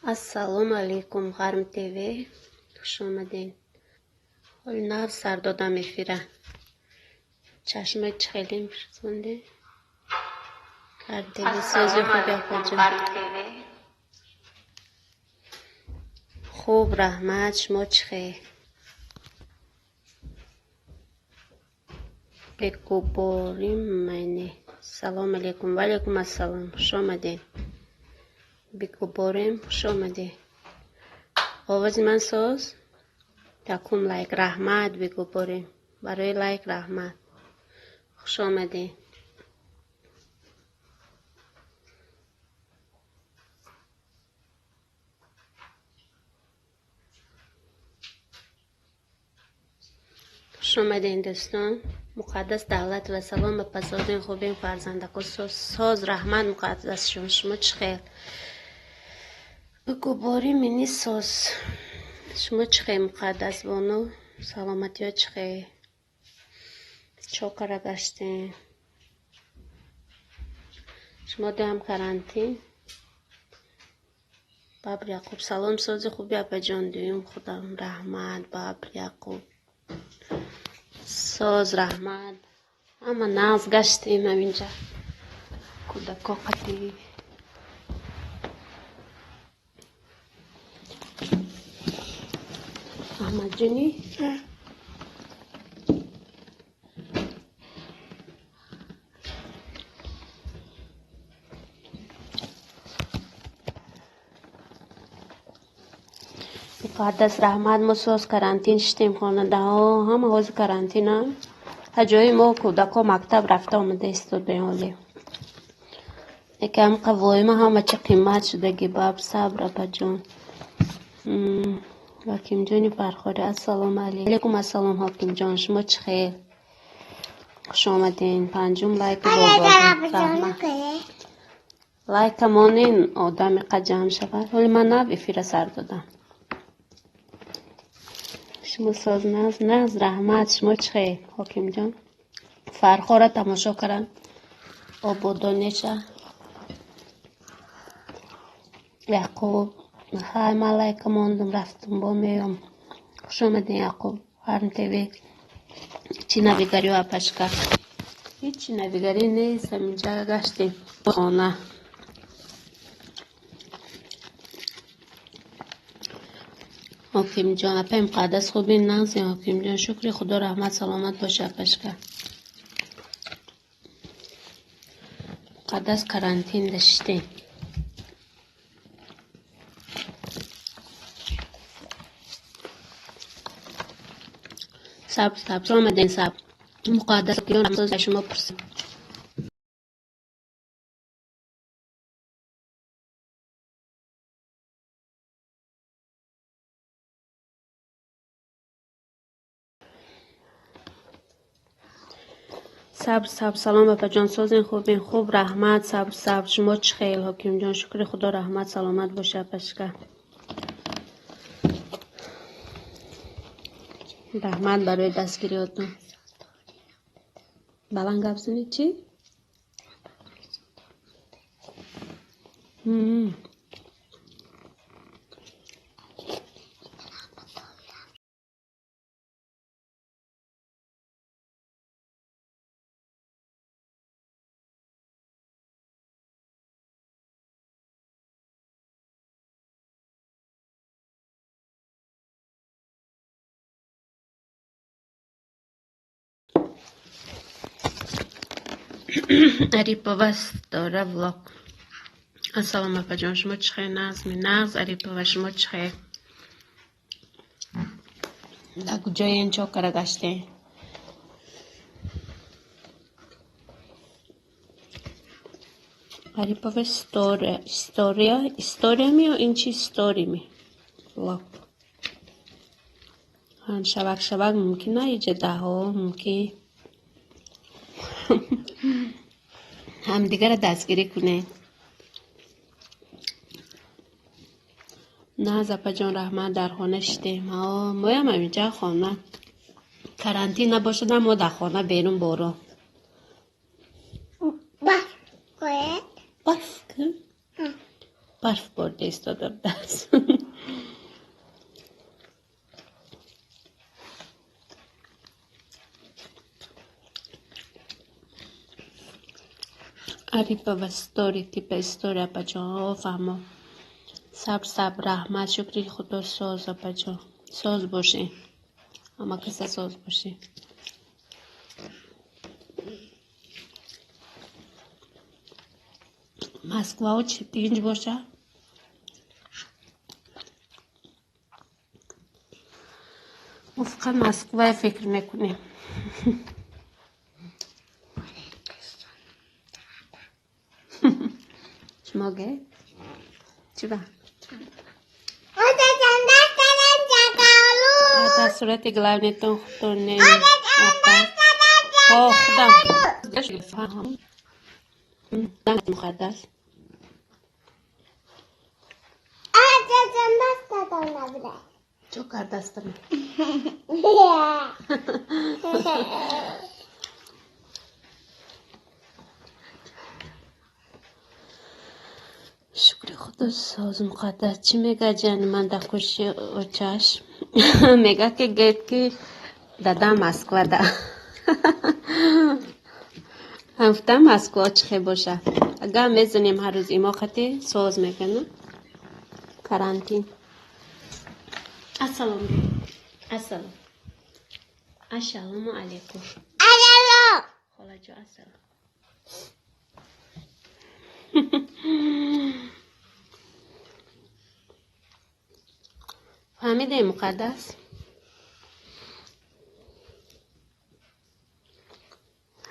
Ассалому алайкум, Ғарм ТВ. Хуш омадед. Ҳоли нав сар додам эфира. Чашмаи чихелим фурсонде. Ғарм ТВ сози Ассалому хуб алайкум, апаҷон. Ғарм ТВ. Хуб, раҳмат, шумо чӣ хел? Бекуборим майне. Салом алейкум. Ва алейкум ассалом. Хуш омадед. Бекуборим, хуш омадед. Овози ман соз? Якум лайк. Раҳмат, Бекуборим. Барои лайк раҳмат. Хуш омадед. Хуш омадед, дӯстон. Муқаддас Давлат ва салом ба пасодин хубин фарзандако. Соз раҳмат, муқаддас шон. Шумо чӣ хел? Бекуборим мини соз. Шумо чӣ хел, муқаддас бону? Саломатиё чӣ хел? Чо кара гаштем? Шумо дуам карантин? Бабр Яқуб, салом, сози хуби апаҷон. Дуюм худам раҳмат, Бабр Яқуб. Соз раҳмат. Ҳама нағз гаштем ҳаминҷа. Кӯдако қатӣ. Аҳмадҷонӣ? Муқаддас раҳмат, мо соз карантин шиштем хонадаҳо, ҳама ҳозир карантинам. Ҳа ҷои мо кӯдако мактаб рафта омада истодаем ҳоле. Яке ҳамқа воима ҳама чи қимат шудаги, баб сабр апаҷон. Ҳокимҷони Фархорӣ, ассалому алайкум. Ассалом, Ҳокимҷон, шумо чӣ хел? Хуш омадед. Панҷум лайки бобо. Раҳмат. Лайка монен, одами қа ҷамъ шавад. Ҳоли ман нав эфира сар додам. Шумо соз нағз, нағз, раҳмат. Шумо чӣ хел, Ҳокимҷон? Фархора тамошо карам. Ободонеша. Яқуб, хай ман лайка мондум, рафтум, бо меём. Хуш омадед, Яқуб. Ғарм ТВ. Чӣ навигариё, апашка? Ҳеҷ навигарӣ нест, ҳаминҷа гаштем. Хона. Ҳокимҷон, апаи муқаддас хуби нағзем, Ҳокимҷон. Шукри Худо, раҳмат, саломат боша, апашка. Муқаддас карантин даштем. Сабр, сабр, омадем, сабр. Муқаддас ҷон, шумо пурсем. Сабр, сабр, салом апаҷон, созен хубен, хуб, раҳмат, сабр, сабр. Шумо чӣ хел, Ҳокимҷон? Шукри Худо, раҳмат, саломат боша, апашка. Раҳмат барои дастгириётон. Баланд гап занед, чӣ? Арипова Ситора влог. Ассалому апаҷон, шумо чӣ хел? Нағзми? Нағз, Арипова, шумо чӣ хел? Дар куҷоен, чо кара гаштем? Арипова Ситора, история, история ми ё ин чи истори ми? Влог. Ҳан шавак шавак мумкин на иҷа даҳо мумкин. Ҳамдигарро дастгирӣ кунед. Нағз апаҷон, раҳмат, дар хона шиштем. Моям ҳаминҷа хона. Карантин набошадам, мо дар хона берун борон. Барф Барф ку? Барф борд. хӯрда истода будааст. Арипова стори типа история, апаҷон. О, фаҳмо. Сабр, сабр, раҳмат, шукри Худо, соз, апаҷон. Соз бошед. Ҳама каса соз бошед. Москвао чӣ тинҷ боша? Мо фақат Москвая фикр мекунем. Шумо ге? Чӣ ба? Дар сурати главнитон худтон не. О, худам. Муқаддас. Чо кардастам? Шукри Худо, соз, муқаддас. Чӣ мега ҷани ман дар кӯши очаш? Мега ки гет ки дадам Москвада. Ҳам гуфтам Москва чӣ хел боша. Агар мезанем ҳар рӯз имо қати соз мекунам. Карантин. Ассалом. Ассалом. Ассалому алайкум. Холаҷон, ассалом. Фаҳмидем, муқаддас?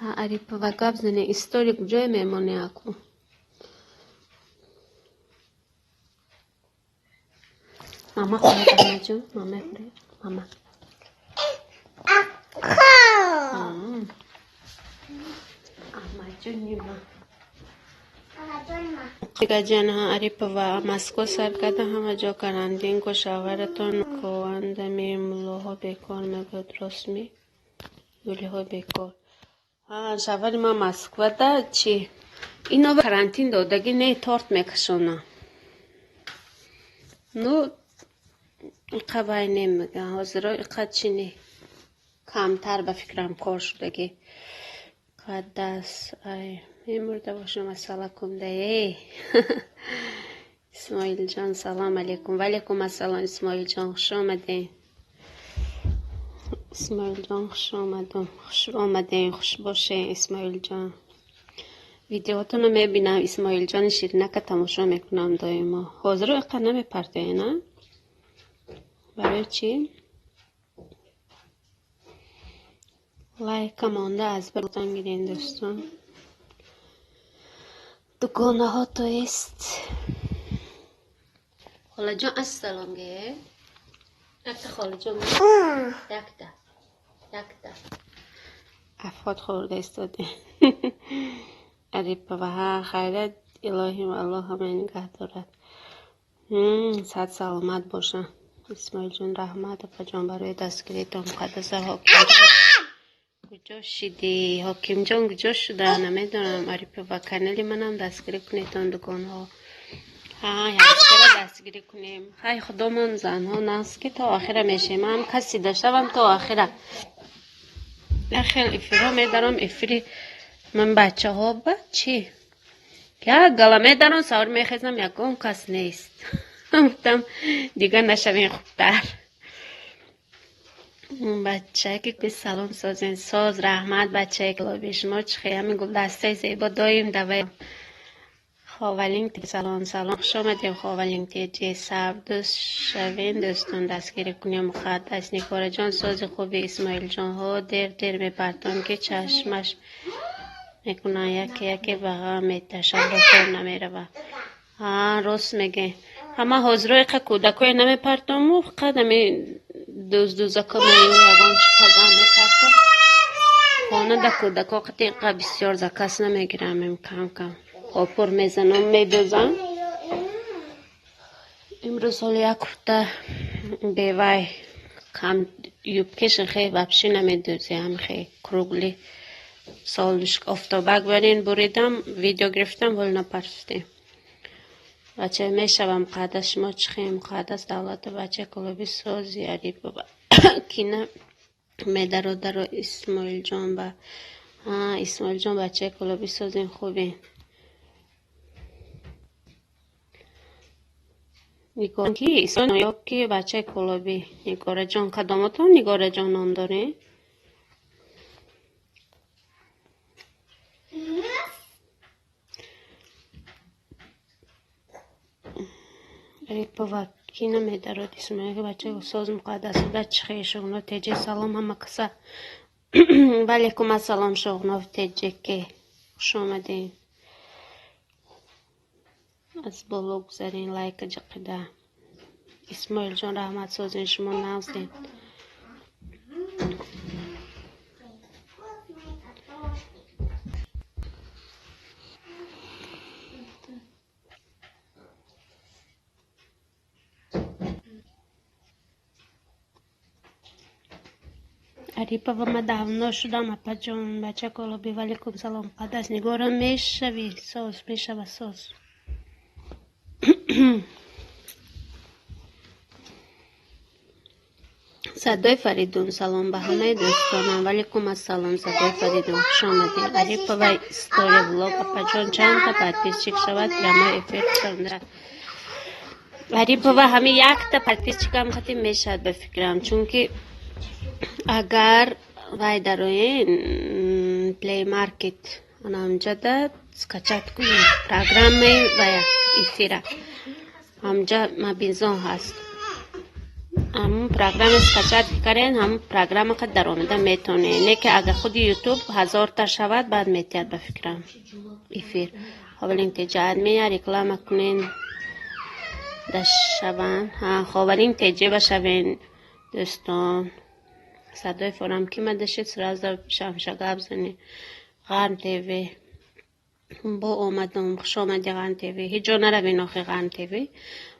Ҳа, Арипова, гап зане, историк ҷое мемоне аку. Мама хӯред, Аҳмадҷон, мама хӯред, мама. Аҳмадҷон нима. Гаҷанҳа Арипова, Москва сар карда ҳама ҷо карантин ко, шавҳаратон ковандами муллоҳо бекор мегӯяд, рост ми? Гулиҳо бекор. Ҳа, шавҳари ман Москвада чӣ? Ино карантин додагӣ не, торт мекашона. Ну, иқа вай немеган, ҳозиро иқа чӣ не. Камтар ба фикрам кор шудагӣ. Қаддас, ай, мемурда бошам, ассалакум да, эй. Исмоилҷон, салом алейкум. Валейкум ассалом, Исмоилҷон, хуш омадем. Исмоилҷон, хуш омадам. Хуш омадем, хуш бошем, Исмоилҷон. Видеотонро мебинам, Исмоилҷони ширинака тамошо мекунам доимо. Ҳозиро иқа намепартоед, на? Барои чӣ? Лайка монда аз биртон гирен, дӯстон. Дугонаҳо то есть. Холаҷон, ассалом ге. Якта холаҷон. Якта. Якта. Афот хӯрда истоде. Арипова, ҳа, хайрат, илоҳим, Аллоҳ ҳамаи нигаҳ дорад. Сад саломат бошанд. Исмоилҷон, раҳмат, апаҷон, барои дастгиритон. Муқаддаса, ҳокимҷон куҷо шидӣ? Ҳокимҷон куҷо шуда? Намедонам. Арипова, канали манам дастгирӣ кунедон, дугонҳо. Ҳа, якдигара дастгирӣ кунем. Хай, худомон занҳо наст ки то охира мешем. Ман каси дошавам то охира. Як хел эфирҳо медарам, эфири ман бачаҳо ба чӣ? Як гала медарам, савор мехезам, ягон кас нест. Гуфтам дигар нашавем хубтар. Бачае ки салом созен, соз, раҳмат, бачае лоби шумо чӣ хел ҳамин гулдастаи зебо доим давай. Ховалинг, салом, салом, хуш омадем, Ховалинг теҷи, сабр дӯст шавем, дӯстон, дастгирӣ кунем, муқаддас, Нигораҷон, сози хуби, Исмоилҷон, ҳо, дер дер мепартом ки чашмаш мекунанд, яке яке ба ғам меташад, кор намерава. Ҳа, рост меге. Ҳама ҳозиро иқа кӯдакое намепартому, фақат ами дӯздӯзако мею ягон чӣ пазам мепартом. Хона да кӯдако қати иқа бисёр заказ намегирам, кам кам. Опур мезанам, медӯзам. Имрӯз ҳоло як курта бевай кам юбкешин хе вообще намедӯзем, хе кругли солнышко офтобак барин буридам, видео гирифтам, ҳоло напарстем. Бача мешава Муқаддас, шумо чӣ хел? Муқаддас Давлату бачаи Кӯлоби сози Арипова. Кина медародаро Исмоилҷон ба Исмоилҷон бачаи Кӯлоби созем, хубем. Ки ё ки бачаи Кӯлобӣ? Нигораҷон, кадомотон Нигораҷон ном дорем? Арипова ки намедарод Исмоил бачаи соз. Муқаддас буда чӣ хел? Шуғнов Теҷе, салом ҳама каса. Ваалайкум ассалом, Шуғнов Теҷеке, хуш омадед. Аз боло гузарен, лайка ҷиқида. Исмоилҷон, раҳмат, созен, шумо нағзед. Арипова ма давно шудам, апаҷон. Бача Кӯлобӣ, ваалайкум салом. Муқаддас, Нигора мешавӣ? Соз мешава, соз. Садои Фаридун, салом ба ҳамаи дӯстонам. Ваалайкум ассалом, Садои Фаридун, хуш омадед. Арипова история влог, апаҷон, чандта подписчик шавад прямой эфир кушонда? Арипова, ҳамин якта подписчикам хати мешавад ба фикрам, чунки агар вай дароен Play Market, анамҷада скачать кунед программаи вая эфира, ҳамҷа мабинзон ҳаст. Ҳамун программа скачать карден, ҳамун программа қад даромада метавонед. Не ки агар худи Ютуб 1000та шавад, баъд метиҳад ба фикрам эфир. Ховалинг Теҷа, админа реклама кунен дашаванд. Ховалинг Теҷе башавен, дӯстон. Садои форам ки мадашед, сразу шамша гап занед. Ғарм ТВ бо омадам, хуш омади, Ғарм ТВ. Ҳеҷ ҷо наравен охи, Ғарм ТВ.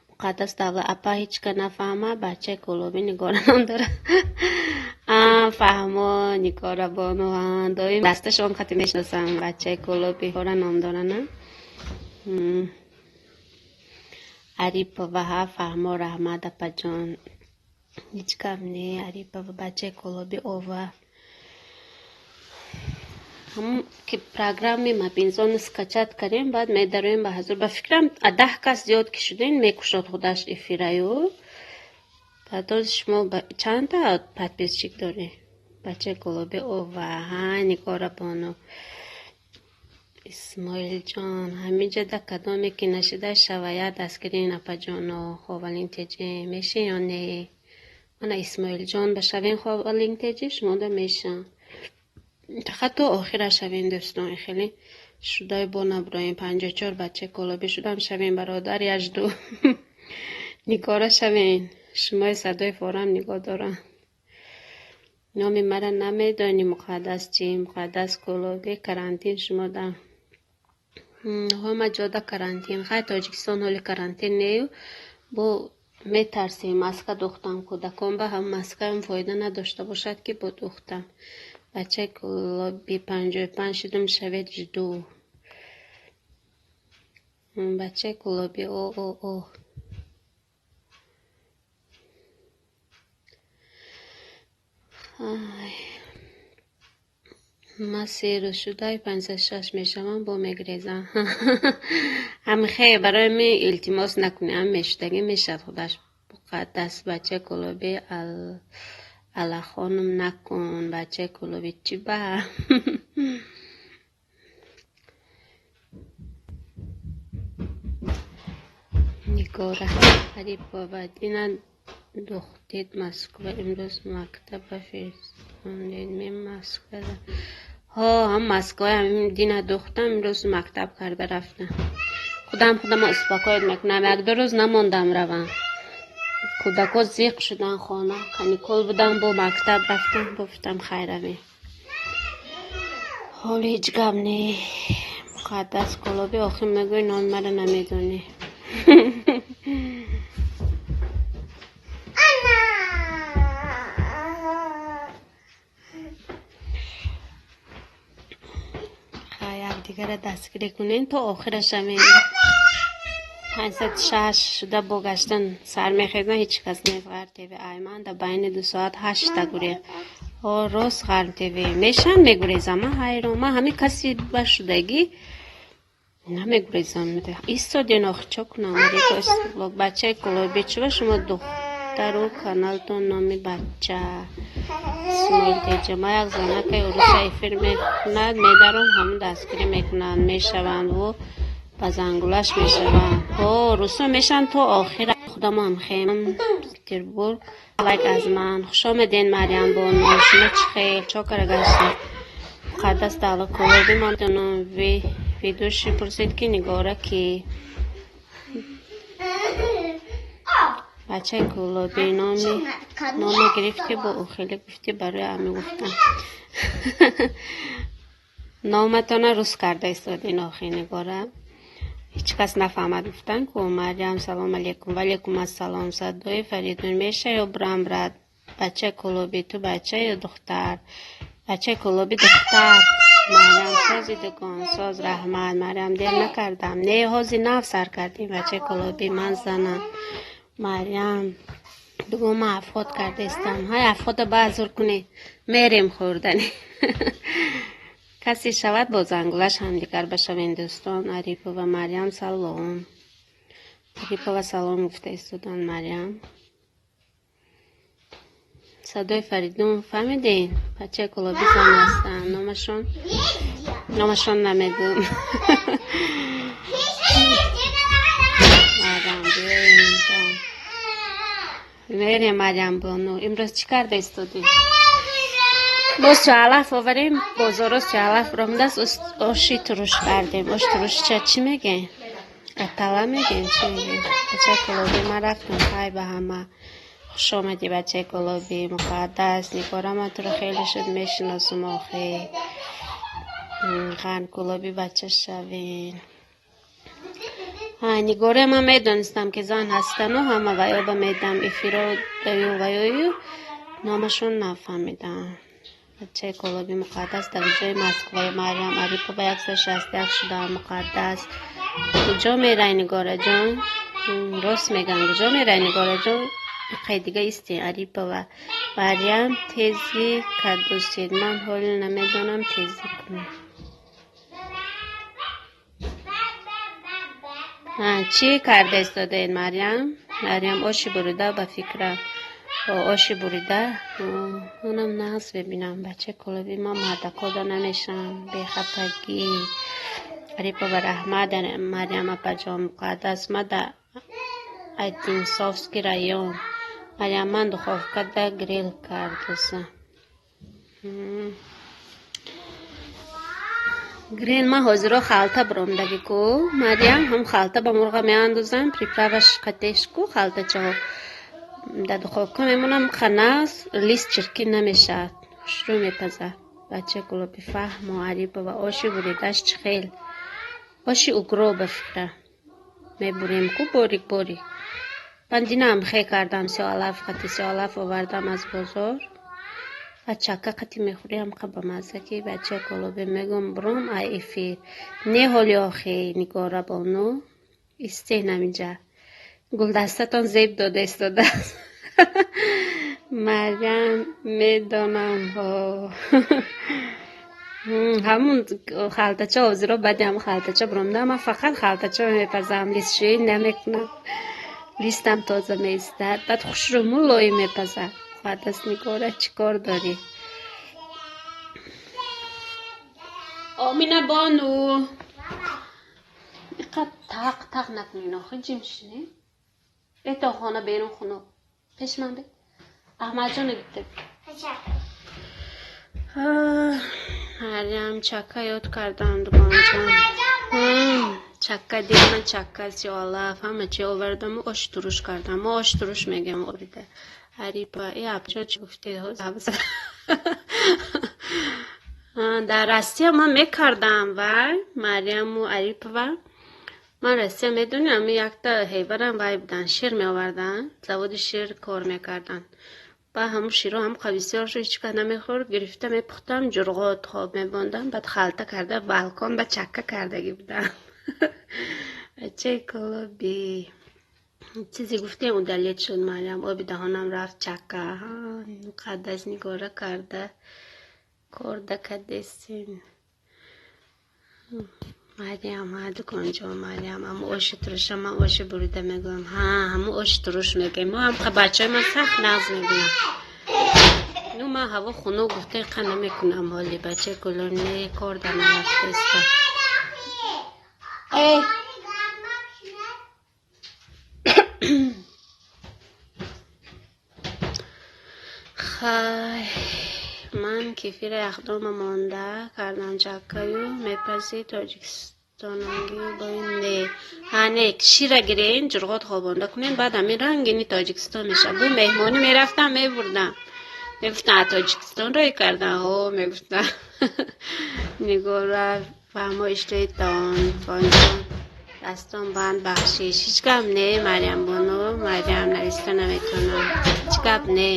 Муқаддас Давлат, апа, ҳеҷ ка нафаҳма, бачаи Кӯлобӣ Нигора ном дорад. Фаҳмо, Нигора бону, доим дасташон қати мешиносам, бачаи Кӯлобӣ Нигора ном дора, на? Арипова, ҳа, фаҳмо, раҳмат, апаҷон. Ҳеҷ гап не, Арипова, бачаи Кӯлобӣ ова. Ҳамун ки программи мабинзоно скачать кардем, баъд медароем ба ҳазор. Ба фикрам, 10 кас зиёд ки шудем, мекушод худаш эфираю. Баъд оз шумо чандта подписчик доред? Бачаи Кӯлобӣ ова, ҳа, Нигора бону. Исмоилҷон, ҳаминҷода кадоме ки нашида шавая дастгирин, апаҷоно. Ховалинг Теҷе мешин ё не? Мана Исмоилҷон, башавен Ховалинг Теҷе, шумода мешам. Фақат то охира шавем, дӯстон, хеле шудай бо набуроем. 54 бачаи Кӯлобӣ шудам, шавем, бародар, яжду. Нигора шавен. Шумои садои форам нигоҳ дорам. Номи мара намедонӣ, Муқаддас чӣ? Муқаддас Кӯлобӣ, карантин шумода. Ҳама ҷода карантин. Хай, Тоҷикистон ҳоли карантин нею, бо метарсем. Маска духтам кӯдакон ба ҳам, маскаам фоида надошта бошад ки бо духтам. Бачаи Кӯлоби 55 шудам, шавед, жду. Бачаи Кӯлоби о о о. Ай. Ман 3 рӯз шудай 56 мешавам, бо мегрезам. Ҳами хе барои ми илтимос накунед, ҳам мешудагӣ мешавад худаш. Муқаддас, бачаи Кӯлобӣ аллахонум накун, бачаи Кӯлобӣ чӣ ба? Нигора Арипова, дина духтед Москва, имрӯз мактаба фиристондед, мен Москвада. Ҳо, ҳам Москва дина духтам, имрӯз мактаб карда рафтам. Худам худама успокоить мекунам, як-ду рӯз намондам равам. Кӯдако зиқ шудан хона, каникул будан, бо мактаб рафтам, гуфтам хай равем. Ҳоло ҳеҷ гап не. Муқаддас Кӯлобӣ, охир мегӯӣ номи мара намедонӣ. Хай, якдигарра дастгирӣ кунем то охира шавем. 5 саати 6 шуда бо гаштан сар мехезан, ҳеҷ кас нест. Ғарм ТВ айман дар байни 2 соат ҳашта гурехт. О, рост, Ғарм ТВ мешан мегурезам. Ман ҳайрон, ман ҳамин каси ба шудагӣ намегурезам. Истоден охи, чо кунам? Бачаи Кулоби, чува шумо духтару каналтон номи бача Исмоил Теҷа. Ма як занакаи уруса эфир мекунад, медаром, ҳамун дастгирӣ мекунанд, мешаванд ву ба зангулаш мешаванд. О, русо мешаванд то охира. Худамон хем Петербург лайк аз ман. Хуш омаден, Марьям бону. Шумо чӣ хел, чо кара гаштед? Муқаддас Давла Кулоби, ман медонам. Ведущий пурсид, ки Нигора ки? Бачаи Кулоби, номи гирифтӣ, бо ӯ хеле гуфтӣ, барои ҳамин гуфтам. Номатона рус карда истодин охи, Нигора. Ҳеҷ кас нафаҳмад, гуфтан ку. Марьям, салом алейкум. Валейкум ассалом. Садои Фаридун меша ё брам, брат? Бачаи Кулоби, ту бача ё духтар? Бачаи Кулоби, духтар. Марьям, сози дугон, соз, раҳмат. Марьям, дер накардам? Не, ҳози нав сар кардем. Бачаи Кулоби, ман занам. Марьям дугон, ман афход карда истам. Ҳай, афхода баъзур кунед, мерем хӯрдани. Касе шавад, бо зангулаш ҳамдигар башавем, дӯстон. Арипова Марьям, салом. Арипова салом гуфта истодан. Марьям, садои Фаридун фаҳмиден? Бачаи Кулоби зан ҳастанд, номашон намедонам. Марьям, биёем, мерем. Марьям бону, имрӯз чӣ карда истодем? Боз чоалаф оварем, бозоро чоалаф ромдааст, оши туруш кардем. Ош турушча чӣ мегӯем? Атала мегӯем, чӣ мегӯем? Бачаи Кулоби, ман рафтам, хай ба ҳама. Хуш омадӣ, бачаи Кулоби. Муқаддас, Нигора, ман туро хеле шуд мешиносум охи. Хан Кулоби, бача шавен. Нигора, ман медонистам, ки зан ҳастану ҳама ваёба медам эфиро даю ваёю номашон нафаҳмидам. Бачаи Кулоби, Муқаддас дар ҷои Москваи. Марьям Арипова, 161 шудаам. Муқаддас, куҷо мерай, Нигораҷон? Рост мегӯям, куҷо мерай, Нигораҷон? Иқай дига исте. Арипова Марьям, тезӣ кардосед, ман ҳоло намедонам тезӣ кунам. Чӣ карда истодаед, Марьям? Марьям, оши бурида, ба фикрам, оши бурида. Онам нағз бибинам. Бачаи Кулоби, ман мардакода намешавам, бехатагӣ. Арипова, раҳмат, Марьям апаҷон. Муқаддас, ма дар Одинцовский район. Марьям, ман духовкада грил кардосам. Грил ман ҳозиро халта биромдагӣ ку, Марьям, ҳам халта ба мурға меандозам, приправаш қатеш ку, халтачаҳо дар духовка мемонам, ханас лист чиркин намешавад, хушрӯ мепазад. Бачаи Кулоби, фаҳмо. Арипова, оши буридаш чӣ хел? Оши угро, ба фикра, мебурем ку борик борик. Ман динам хе кардам, сиёалаф қати, сиёалаф овардам аз бозор ва чака қати мехӯрӣ, ҳамқа бамазза ки. Бачаи Кулоби, мегӯм, бром ай эфир. Не, ҳоли охи, Нигора бону, истен ҳаминҷа. Гулдастатон зеб дода истодааст. Марьям, медонам ҳо, ҳамун халтача ҳозиро баъди ҳамун халтача биромдам, ман фақат халтача мепазам, листшӯӣ намекунам, листам тоза меистад, баъд хушрӯ мулоим мепазад. Муқаддас, Нигора, чӣ кор дорӣ? Омина бону, иқад тақ тақ накунин охи, ҷим шинед. Бето хона берун хунук. Пеш ман бе. Аҳмадҷон гуфта. Марьям, чака ёд кардам, дугонҷон. Чакка дид, ман чакка, сиёалаф, ҳама чи овардаму ош туруш кардам. Мо ош туруш мегӯем орида. Арипа, и апчо чӣ гуфтед? Дар Россия ман мекардам вай, Марьяму Арипова. Ман Россия медонем, ами якта ҳеварам вай будан, шир меоварданд, заводи шир кор мекарданд. Ба ҳамун широ ҳам бисёр шуд, ҳеҷ кас намехӯрд, гирифта мепухтам, ҷурғот хоб мебондам, баъд халта карда балкон ба чакка кардагӣ будам. Бачаи Кӯлобӣ, чизе гуфтем, удалить шуд. Мариам, оби даҳонам рафт. Чака Муқаддас, Нигора карда корда кардестин. Мариам, ҳа, дуконҷон. Мариам, ҳаму оши туруша ман оши бурида мегӯям. Ҳа, ҳаму оши туруш мегӯем мо. Ҳам бачаҳои ман сахт нағз мебинам. Ну, ман ҳаво хунук гуфта иқа намекунам. Ҳоли бачаи Кӯлоб не, кор дар нарафтеста. Э, хай, ман кефира яхдонма монда кардам, чаккаю мепази тоҷикистонангӣ бо не. Ҳа, не, шира гирен, ҷурғот хобонда кунен, баъд ҳамин рангини Тоҷикистон мешавад. Бу меҳмонӣ мерафтам, мебурдам, мегуфтам, а Тоҷикистон рой кардан. Ҳо, мегуфтам. Нигора, фаҳмо иштоитон фонҷон, дастон банд, бахшиш. Ҳеҷ гап не, Мариамбону. Мариам, нависта наметавонам. Ҳеҷ гап не,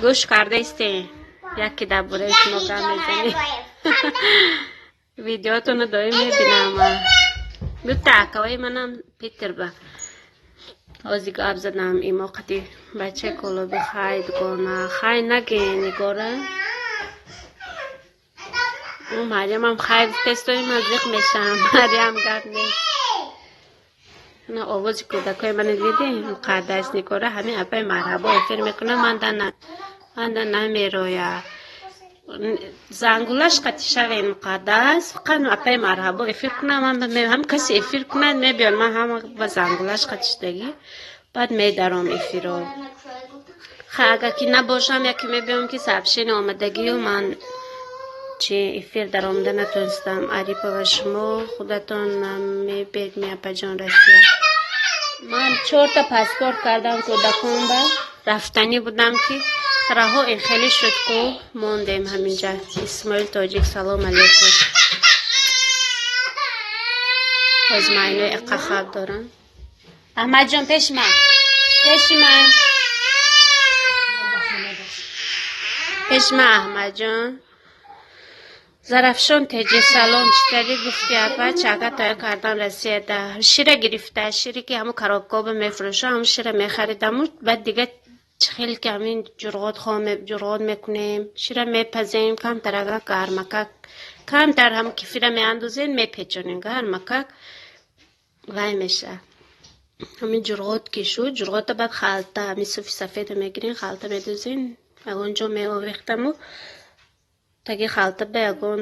гӯш кардаистем, яке дар бораи шумо гап мезанем. Видеотонро доим мебинам. Дута акаваи манам Питер ба ҳози гап задам имо қати. Бачаи Кӯлоби, хай, дугона, хай наге. Нигора, Мариамам хай гуфтаистои, ман зиқ мешавам. Мариам, гап нест. На, овози кӯдакҳои мана дидӣ? Муқаддас, Нигора, ҳамин апаи Марҳабо эфир мекунам, манда намероя. Зангулаш қати шавен. Муқаддас, фақат апаи Марҳабо эфир кунам, ҳам касе эфир кунад, мебиён. Ман ҳама ба зангулаш қатишдагӣ, баъд медаром эфиро. Ха, агар ки набошам, яке мебиём, ки сообщение омадагию ман чи эфир даромада натонистам. Арипова, шумо худатон намебед, ми, апаҷон? Россия ман чорта паспорт кардам кӯдаконба, рафтанӣ будам, ки раҳо ин хеле шуд ку, мондем ҳаминҷа. Исмоил Тоҷик, салом алейкум. Ҳоз ман ино иқа хаб дорам. Аҳмадҷон, пеши ман, пеши ман, пеши ман, Аҳмадҷон. Зарафшон теҷи, салом. Читари гуфти, апа? Чака тайёр кардам Россияда. Шира гирифта, шире ки ҳамун коробкоба мефурӯша, ҳамун шира мехаридаму, баъд дига хеле ки ҳамин ҷурғот хом ҷурғот мекунем, шира мепазем, камтар гармакак, камтар ҳам кефира меандозем, мепечонем, гармакак вай меша. Ҳамин ҷурғот ки шуд, ҷурғота баъд халта, ҳамин суфи сафеда мегирем, халта медозем, ягон ҷо меовехтаму, таги халта ба ягон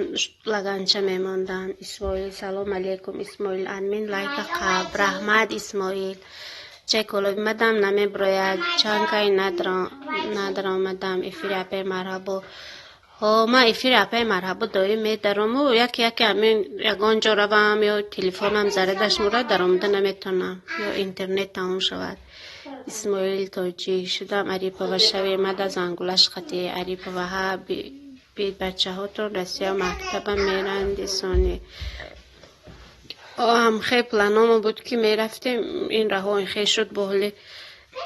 лаганча мемондам. Исмоил, салом алейкум. Исмоил админ, лайка қаб, раҳмат. Исмоил чай Кӯлоби, мадам намеброяд, чанд кай надаромадам эфири апаи Марҳабо. Ҳо, ман эфири апаи Марҳабо доим медарому, яке яке ҳамин ягон ҷо равам ё телефонам зарядаш мурад, даромада наметавонам, ё интернет тамом шавад. Исмоил Тоҷик шудам. Арипова, шави мада зангулаш қати. Арипова, ҳа, бид, бачаҳотон Россия мактаба меранд исони. Ҳам хел планомо буд, ки мерафтем, ин раҳо ин хел шуд. Бо ҳоли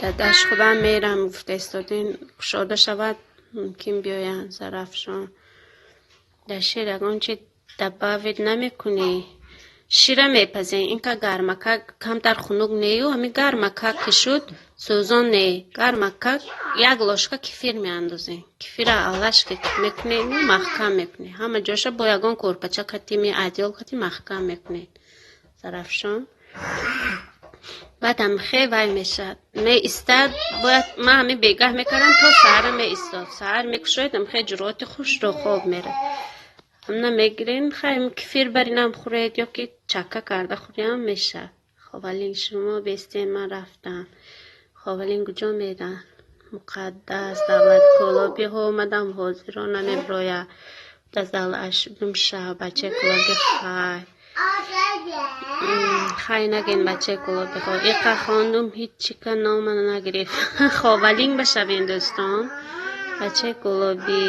дадаш худам мерам гуфта истодин, кушода шавад, мумкин биёянд. Зарафшон, дар шир ягон чи добавить намекунӣ? Шира мепазем, инка гармакак, камтар хунук нею, ҳамин гармакак ки шуд, сӯзон не, гармакак як ложка кефир меандозем. Кефира алашка мекунем, маҳкам мекунем ҳама ҷоша, бо ягон корпача катими, одеяло кати маҳкам мекунем. Зарафшон, баъдам хе вай мешавад, меистад. Бояд ман ҳамин бегаҳ мекардам, то саҳара меистод. Саҳар мекушоед, хе ҷуръоти хушро хоб мерад. Ҳамна мегирем, хайм, кефир баринам хӯред ё ки чакка карда хӯриам мешавад. Ховалин, шумо бестен, ман рафтам. Ховалин куҷо мерам? Муқаддас давлат Кӯлобиҳо омадам, ҳозиро намеброя. Дазалашдум шав. Бачаи Кӯлоби, хай, хай нагин. Бачаи Кӯлобиҳо, иқа хондум, ҳиччика нома нагирифт. Ховалинг башавем, дӯстон. Бачаи Кӯлобӣ,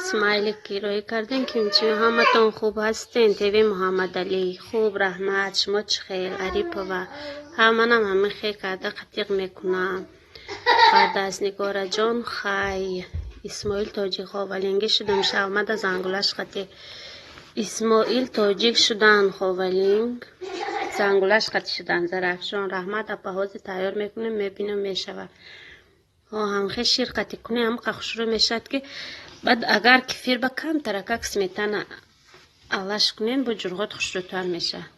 смайлик кироӣ кардем. Кимчи, ҳаматон хуб ҳастен? Теви Муҳаммадалӣ, хуб, раҳмат, шумо чӣ хел? Арипова, ҳа, манам ҳамин хел карда қатиқ мекунам. Баъд Нигораҷон, хай. Исмоил Тоҷик, ховалингӣ шудум, шавмада зангулаш қати. Исмоил тоҷик шудан ховалинг. Зангулаш қатӣ шудан Зарафшон. Раҳмат апа, ҳозир тайёр мекунем, мебинам мешавад. Ҳамхе шир қатӣ кунӣ, ҳамқа хушрӯ мешавад ки баъд агар кефир ба камтаракак сметана алаш кунем, бо ҷурғот хушрӯтар мешавад.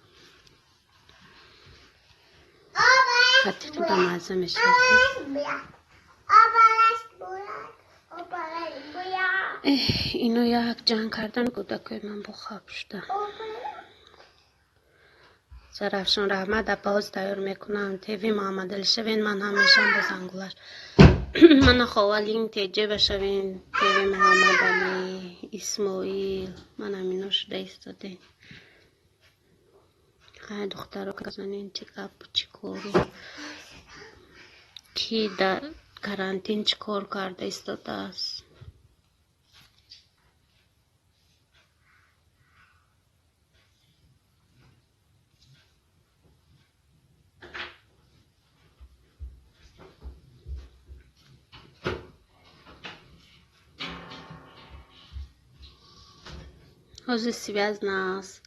Қатиқи ба мазза мешавад. Ино як ҷанг кардан кӯдакои ман бохаб шуда. Зарафшон раҳмат апа, ҳозир тайёр мекунам. Теви Муҳаммадалӣ шавен, ман ҳам мешавам бо зангулаш. Мана ховалинг теҷеба шавен, Теви Муҳаммадалӣ, Исмоил, ман ҳамино шуда истодем. Хай духтаро занен чӣ гапу чӣ кору. Ки дар карантин чӣ кор карда истодааст? Ҳозир связь наст.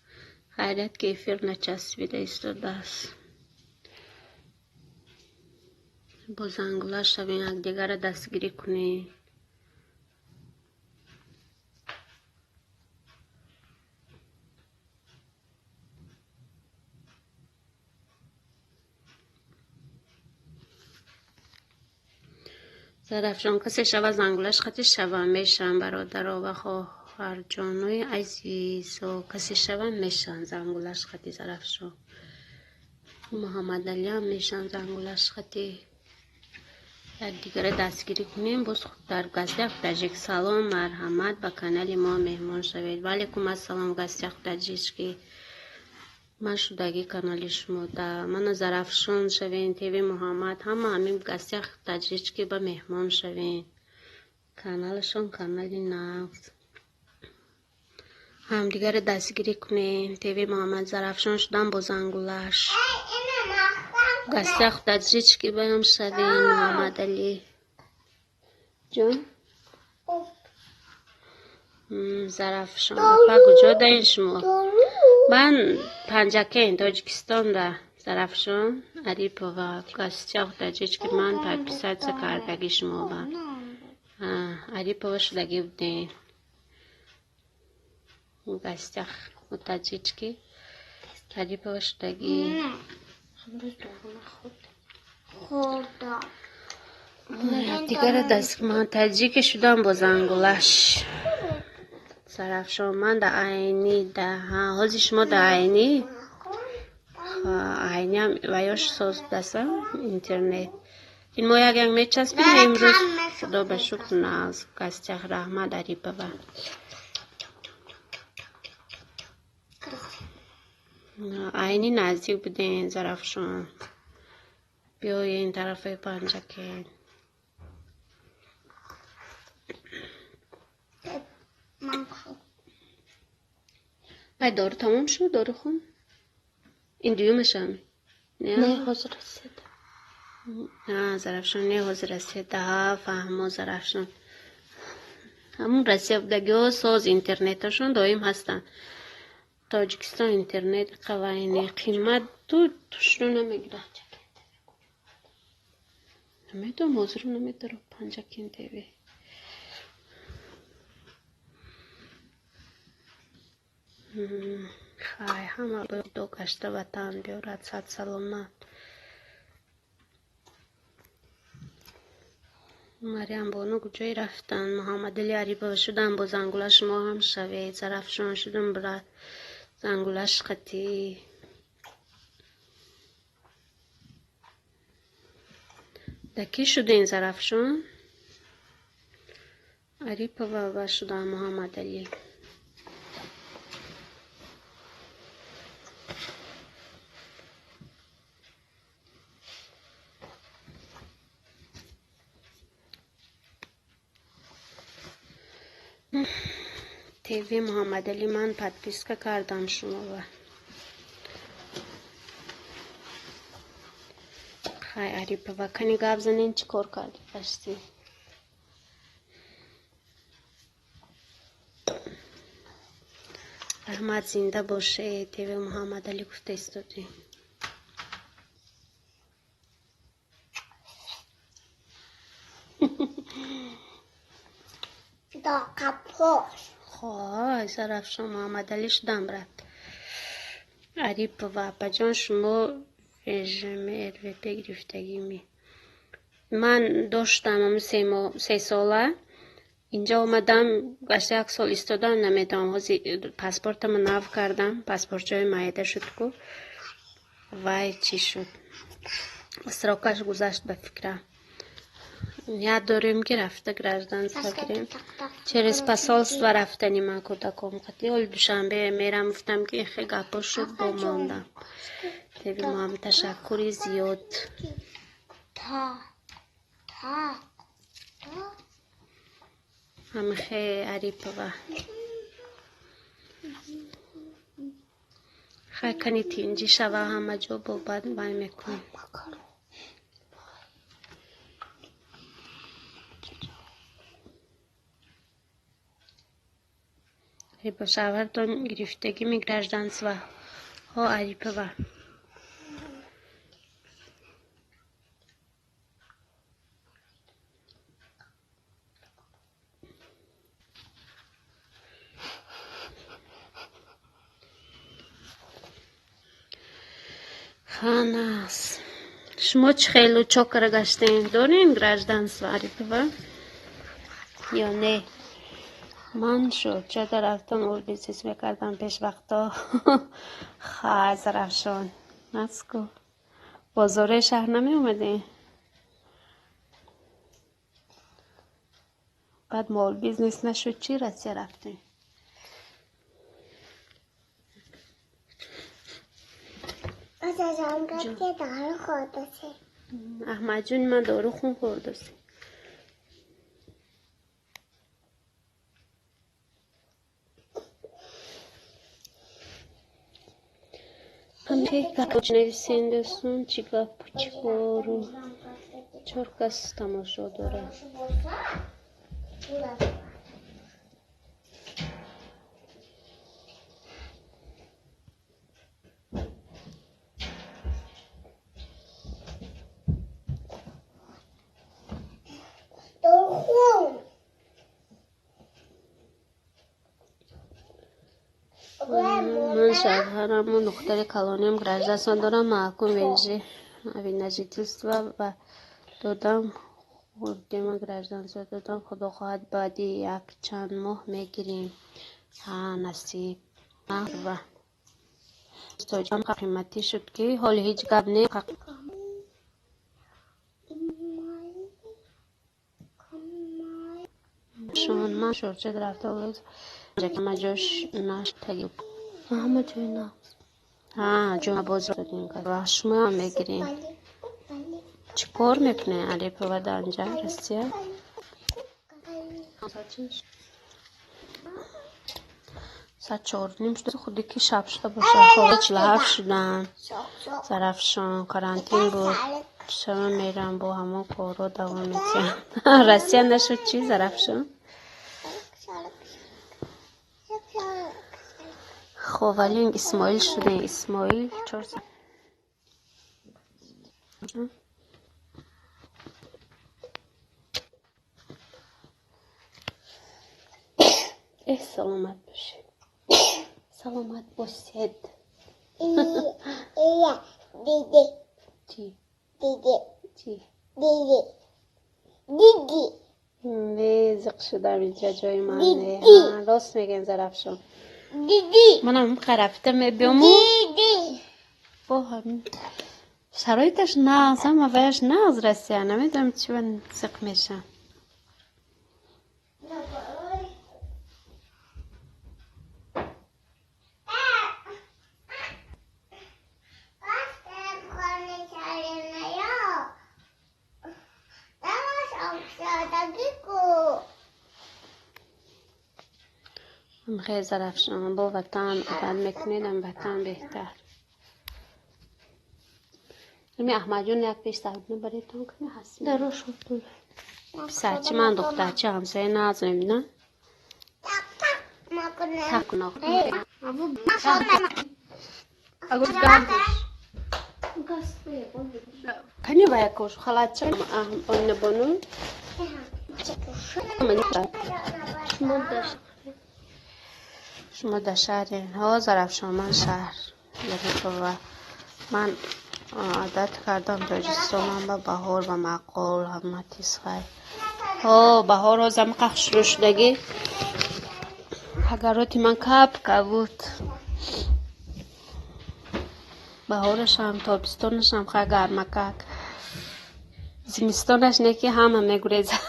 Хайрият ки эфир начаспида истодааст. Бо зангулаш шавем, якдигарро дастгирӣ кунем. Зарафшон касе шава зангулаш қатӣ шава мешавам бародаро ва хоҳарҷонои азизо. Касе шава мешавам зангулаш қатӣ Зарафшон. Муҳаммадалиам мешавам зангулаш қатӣ. Якдигарро дастгирӣ кунем. Боз дар гастях таҷик салом, марҳамат ба канали мо меҳмон шавед. Ва алайкум ассалом гастях таҷички. Ман шудагӣ канали шумо да. Мана Зарафшон шавен, Теви Муҳаммад, ҳама ҳамин гастях таҷички ба меҳмон шавен. Каналашон канали нағз. Ҳамдигарро дастгирӣ кунем. Теви Муҳаммад Зарафшон шудан бо зангулаш. Гастях таҷички баям шавен, Муҳаммадалӣ. Ҷон? Зарафшон апа куҷо даин шумо? Ман Панҷакент, Тоҷикистонда. Зарафшон Арипова гастях таҷички ман подписаться кардаги шумо ба. Арипова шудагӣ будем. Гастях таҷички Арипова шудагӣ. Дигара даст ман таҷики шудам бо зангулаш. Зарафшон ман да Айнӣ да. Ҳозир шумо да Айнӣ? Айниам ва ёш соз даса интернет. Ин мо як як мечаспем имрӯз. Худо ба шукр нағз. Гастях раҳмат Арипова. Айнӣ наздик будем Зарафшон. Биёен тарафи Панҷакент. Ай дору тамом шуд, дорухон? Ин дуюмашам? Не? Не, ҳозир расид. Зарафшон не ҳозир расид. Фаҳмо Зарафшон. Ҳамун Россия будагиҳо соз интернеташон доим ҳастанд. Тоҷикистон интернет қавайне қимат ту тушрӯ намегирад. Намедонам, ҳозиру намедорам Панҷакент ТВ. Хай, ҳама Худо гашта ватан биёрад сад саломат. Мариам бону куҷое рафтанд? Муҳаммадалӣ Арипова шудам бо зангула шумо ҳам шавед. Зарафшон шудам брат зангулаш қатӣ. Да кӣ шудем Зарафшон? Арипова ва шудам Муҳаммадалӣ. ТВ Муҳаммадалӣ ман подписка кардам шуморо. Хай Арипова, кани гап занен чӣ кор кардӣ гаштӣ? Раҳмат, зинда бошед. ТВ Муҳаммадалӣ гуфта истодем. Хой, Зарафшон Муҳаммадалӣ шудам рафт. Арипова, апаҷон, шумо ВЖМ РВП гирифтагӣ? Ман доштам 3 сола. Инҷо омадам, гашта 1 сол истодам, намедонам. Ҳозир паспортамро нав кардам, паспортчаи маеда шуд ку. Вай чӣ шуд? Срокаш гузашт ба фикрам. Ният дорем ки рафта гражданство гирем. Через посольство рафтани ман кӯдаком қатӣ. Ҳоли Душанбе мерам, гуфтам ки хе гапо шуд, бо мондам. Теви моам ташаккури зиёд. Ҳамихе Арипова. Хай кани тинҷӣ шава ҳама ҷо бо бад вай мекунем. Арипова, шавҳартон гирифтагими гражданство? Ҳо, Арипова. Ханас. Шумо чӣ хелу чокара гаштем? Дорем гражданство, Арипова? Ё не? Ман шуд. Чода рафтам, ол бизнес мекардам пеш вақто. Хай, Зарафшон. Наску. Бозораи шаҳр намеомадем? Баъд мол бизнес нашуд, чӣ Россия рафтем? Аҳмадҷон, ман дору хун хӯрдаси. Нависен дӯстон, чӣ гапу чӣ кору. 4 кас тамошо дорад. Ман шавҳараму духтари калониам гражданство дорам, маҳкум вид на жительство ва додам, хурдема гражданство додам. Худо хоҳад, баъди якчанд моҳ мегирем. Ҳа, насиб. Ва қиматӣ шуд ки ҳоли ҳеҷ гап не. Ман шурча рафта ҳама ҷош наштаги. Ҳама ҷой на. Ҳа, ҷома боз ва шумоам мегирем. Чӣ кор мекунед, Арипова, дар инҷа, Россия? Соат 4:30 шуда, худи ки шаб шуда бошад. Хоб 47 шудан. Зарафшон, карантин буд. Шаба мерам бо ҳамон корро давом медиҳам. Россия нашуд чӣ, Зарафшон? Хоб, вале Исмоил шудем. Исмоил 4. Саломат бошед. Саломат бошед. Чӣ? Чӣ? Не, зиқ шудам инҷа ҷои ман не. Рост мегӯем, Зарафшон. Манам рафта мебиёму. Бо ҳамин шароиташ нағз, ҳама ваяш нағз Россия. Намедонам чӣ зиқ мешавам. Хеле Зарафшон, бо ватан одат мекунед, ам ватан беҳтар. Ами Аҳмадҷон як пеш саб набаретон кани ҳаст. Даро шуд. Писарчи ман духтарчи ҳамсоя нағз мебинам. Кани ваякош халатча ойнабону. Шумо дар шаҳрен. Ҳо, Зарафшон, ман шаҳр. Ярипова. Ман одат кардам Тоҷикистон, ман ба баҳор, ба маъқул, ҳама тисхай. Ҳо, баҳор ҳозам қах шурӯъ шудагӣ. Агароти ман капка буд. Баҳорашам, тобистонашам хай гармакак. Зимистонаш не ки ҳама мегурезад.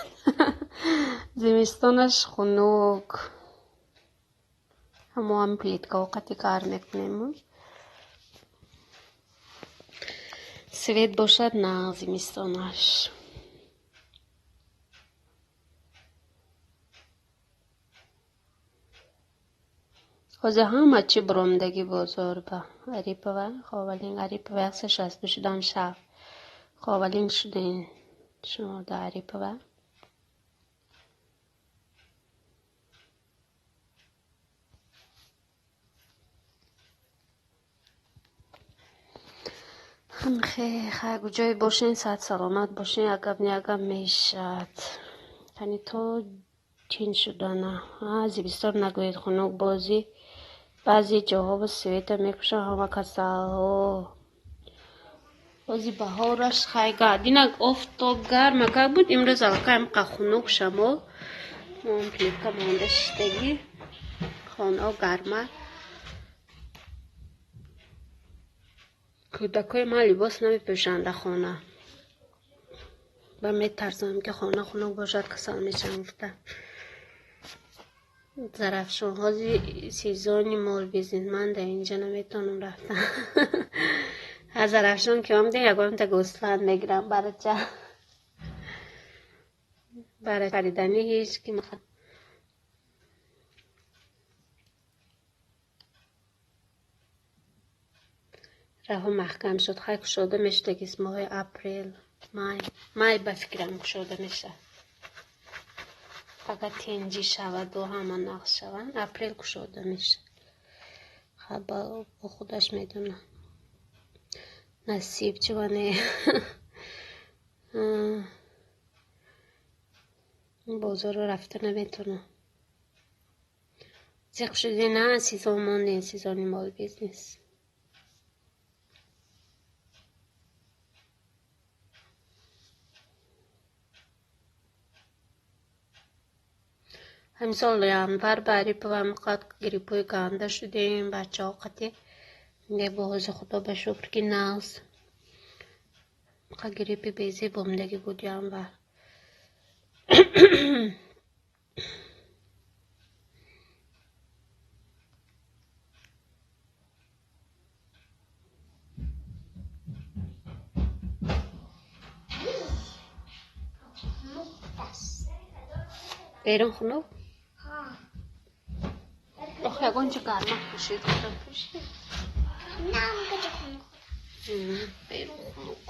Зимистонаш хунук. Ҳамо ҳам плиткаҳо қати гарм мекунем. Свет бошад на зимистонаш. Ҳозир ҳама чӣ буромдагӣ бозор ба Арипова, Ховалинг, Арипова 162 шудам шаб. Ховалинг шудем шумо да Арипова. Хай куҷое бошен, саат саломат бошен, агап не агап мешад. Яъне то чин шудана. Зимистон нагӯед, хунук бозӣ. Баъзе ҷоҳо ба света мекушанд ҳама касалҳо. Бози баҳораш хай динак офтоб гармакак буд, имрӯз аллакай ҳамқа хунук шамол. Мо плитка монда шиштагӣ. Хонао гарма. Кӯдакҳои ман либос намепӯшанд дар хона. Ба метарсам ки хона хунук бошад, касал мешавам гуфта. Зарафшон, ҳозир сезони молбизнес, ман дар инҷа наметавонам рафтан. Аз Зарафшон ки омадем, ягонта гӯсфанд мегирам барача. Бара хариданӣ ҳеҷ ки раҳо маҳкам шуд. Хай кушода мешудагист моҳи апрел, май. Май ба фикрам кушода мешавад. Фақат тинҷӣ шаваду ҳама нақш шаванд, апрел кушода мешавад. Хай бо худаш медонад. Насиб чӣ не. Бозорро рафта наметавонам. Зиқ шудӣ на, сезон мондем, сезони молбизнес. Ҳамисол январ ба Арипова ҳамқад гриппҳои ганда шудем, бачаҳо қати. Не бо ҳозир худо ба шукр ки нағз. Қа гриппи безеб омадагӣ буд январ. Берун хунук? Ох, ягон чӣ гармак пӯшид, худам пӯшид. Берун хунук.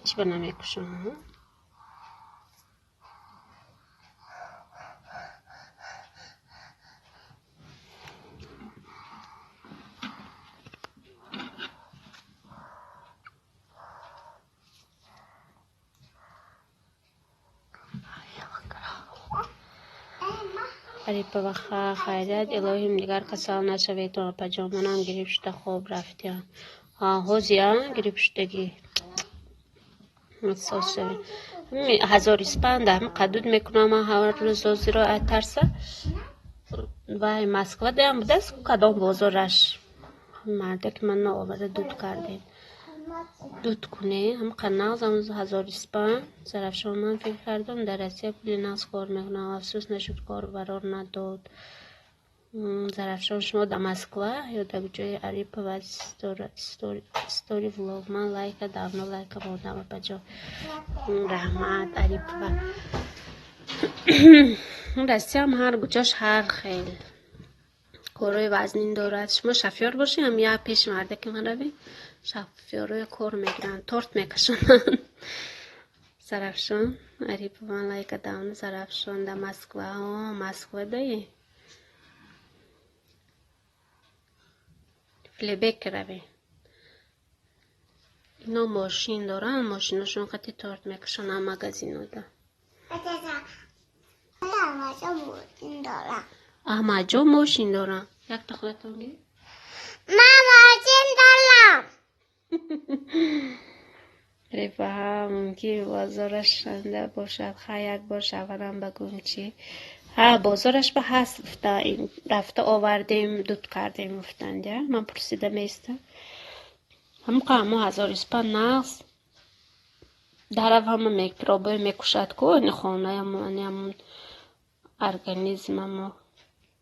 Чӣ ба намекушам? Арипова, хайрият, илоҳим дигар касал нашавед, апаҷон. Манам гирифт шуда хоб рафтиям. Ҳозир гирифт шудагӣ. Соз шавед. Ҳазор испанд ҳам қадуд мекунам ман ҳар рӯз ҳозиро тарса. Вай Москва даям будааст кадом бозораш. Марда ки ман наоварда дуд кардем. Дуд куне, ҳам қанағз ҳам ҳазор испанд. Зарафшон, ман фикр кардам дар Россия пули нағз кор мекунам. Афсӯс нашуд, кор барор надод. Зарафшон, шумо дар Москва ё дар ҷои Арипова стори влог? Ман лайка давно лайка мондам, апаҷон. Раҳмат, Арипова. Россиям ҳар куҷош ҳар хел корҳои вазнин дорад. Шумо шофёр бошед, ҳам як пеши мардаки ман равед, Шофёрои кор мегиранд, торт мекашонанд. Зарафшон, Арипова лайка даун Зарафшон да Москва. О, Москва даи. Флебек рави. Ино мошин доранд, мошиношон қати торт мекашонанд магазинода. Аҳмадҷон мошин доранд. Якта худатон гир. Ман мошин дорам. Рифаҳа мумкин бозораш шанда бошад. Ха, як бор шавҳарам ба гум чӣ? Ҳа, бозораш ба ҳаст гуфта, рафта овардем, дуд кардем гуфтанд. Я ман пурсида меистам. Ҳамқа ҳамо ҳазор испан нағз. Дарав ҳама микробое мекушад ку ини хонаямон, ани ҳамон организмамо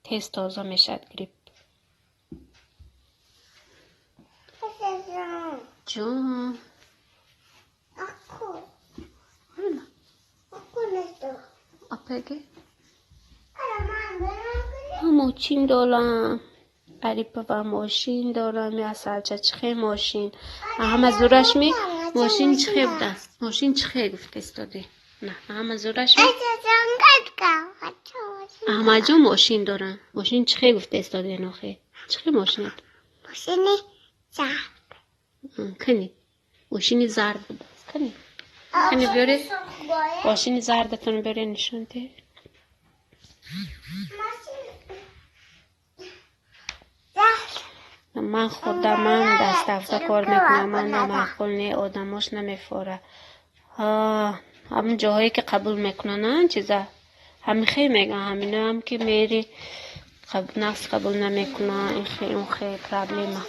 тез тоза мешавад грипп. Ҷон. Апеге? Мошин дорам. Арипова мошин дорам. Асалча чихе мошин. Ҳама зураш ми мошин чихе будааст? Мошин чихе гуфта истоди? На, ҳама зураш ми Аҳмадҷон мошин дорам. Мошин чихе гуфта истоди нохе? Чихе мошинат? Мошини зард. Кани? Мошини зард будааст. Кани? Кани биёре? Мошини зардатон биёре нишон диҳ. Ман худамам дастафта кор мекунам. Ман намаъқул не, одамош намефора. Ҳамон ҷоҳое ки қабул мекунанд чиза. Ҳамихе мегӯянд, ҳаминоам ки мери нақс қабул намекунанд, ин хе он хе проблема.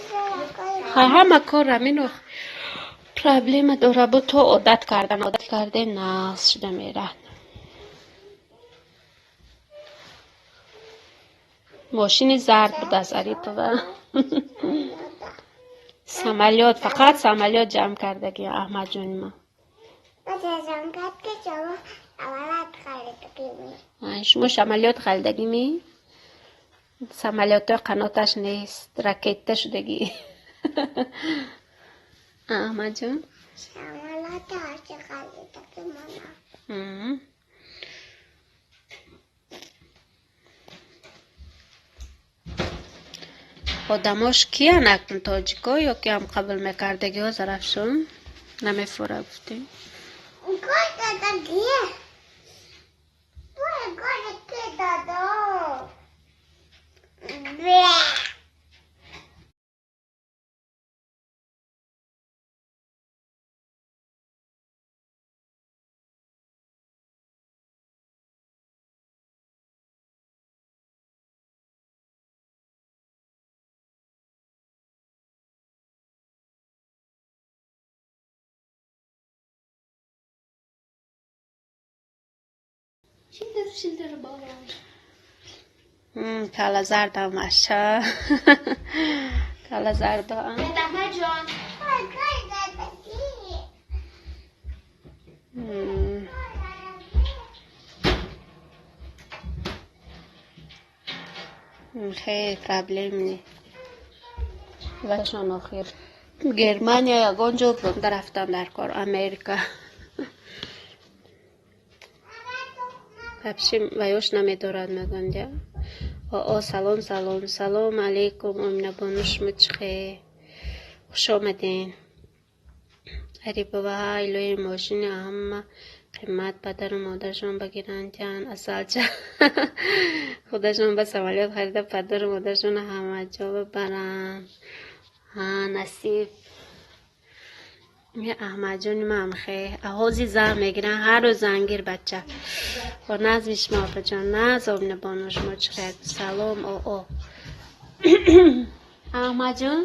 Ҳама кор ҳамино проблема дора, бо то одат кардан, одат карде нақс шуда мерад. Мошини зард будааст Арипова. Самолёт, фақат самолёт ҷамъ кардаги Аҳмадҷони ман. Шумо самолёт харидагӣ ми? Самолётҳо қаноташ нест, ракета шудагӣ. Аҳмадҷон? Одамош киян акнун тоҷико ё ки ҳам қабул мекардагиҳо Зарафшон? Намефора гуфтем. Шилдир, шилдир боло. Кала зардам аша. Кала зардам. Аҳмадҷон. Хеле проблем не. Вашон охир. Германия ягон ҷо буда рафтан дар кор, Америка. Вообще ваёш намедорад мегӯянд. О, салом, салом, салом алейкум, Оминабону, шумо чихе? Хуш омаден. Арипова, илоҳи мошини ҳама қимат падару модарашон багиранд, асалча. Худашон ба самолёт харида падару модарашонро ҳама ҷо бибаранд. Ҳа, насиб. Аҳмадҷони ман хе аҳози зан мегиранд, ҳар рӯз зангир бача. О, назми шумо апаҷон, наз Оминабону, шумо чихе? Салом, о, о. Аҳмадҷон?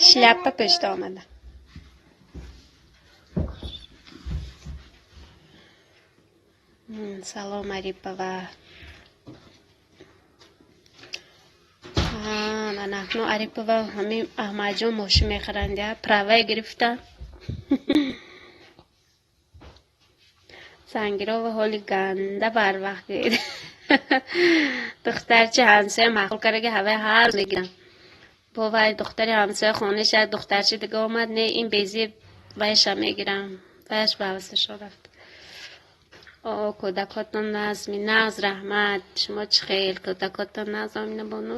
Шляпа пешта омада. Салом, Арипова. Анакну Арипова ҳамин Аҳмадҷон мошин мехаранд, я правае гирифта. Зангирова ҳоли ганда барвақт гир. Духтарчи ҳамсоя маъқул кардаги ҳаваи ҳар рӯз мегирам. Бо вай духтари ҳамсоя хонаш як духтарчи дига омад, не ин безеб вайша мегирам. Вайш ба ҳавасашо рафт. О, кӯдакотон назми, нағз, раҳмат. Шумо чӣ хел? Кӯдакотон нағз, Омина бону?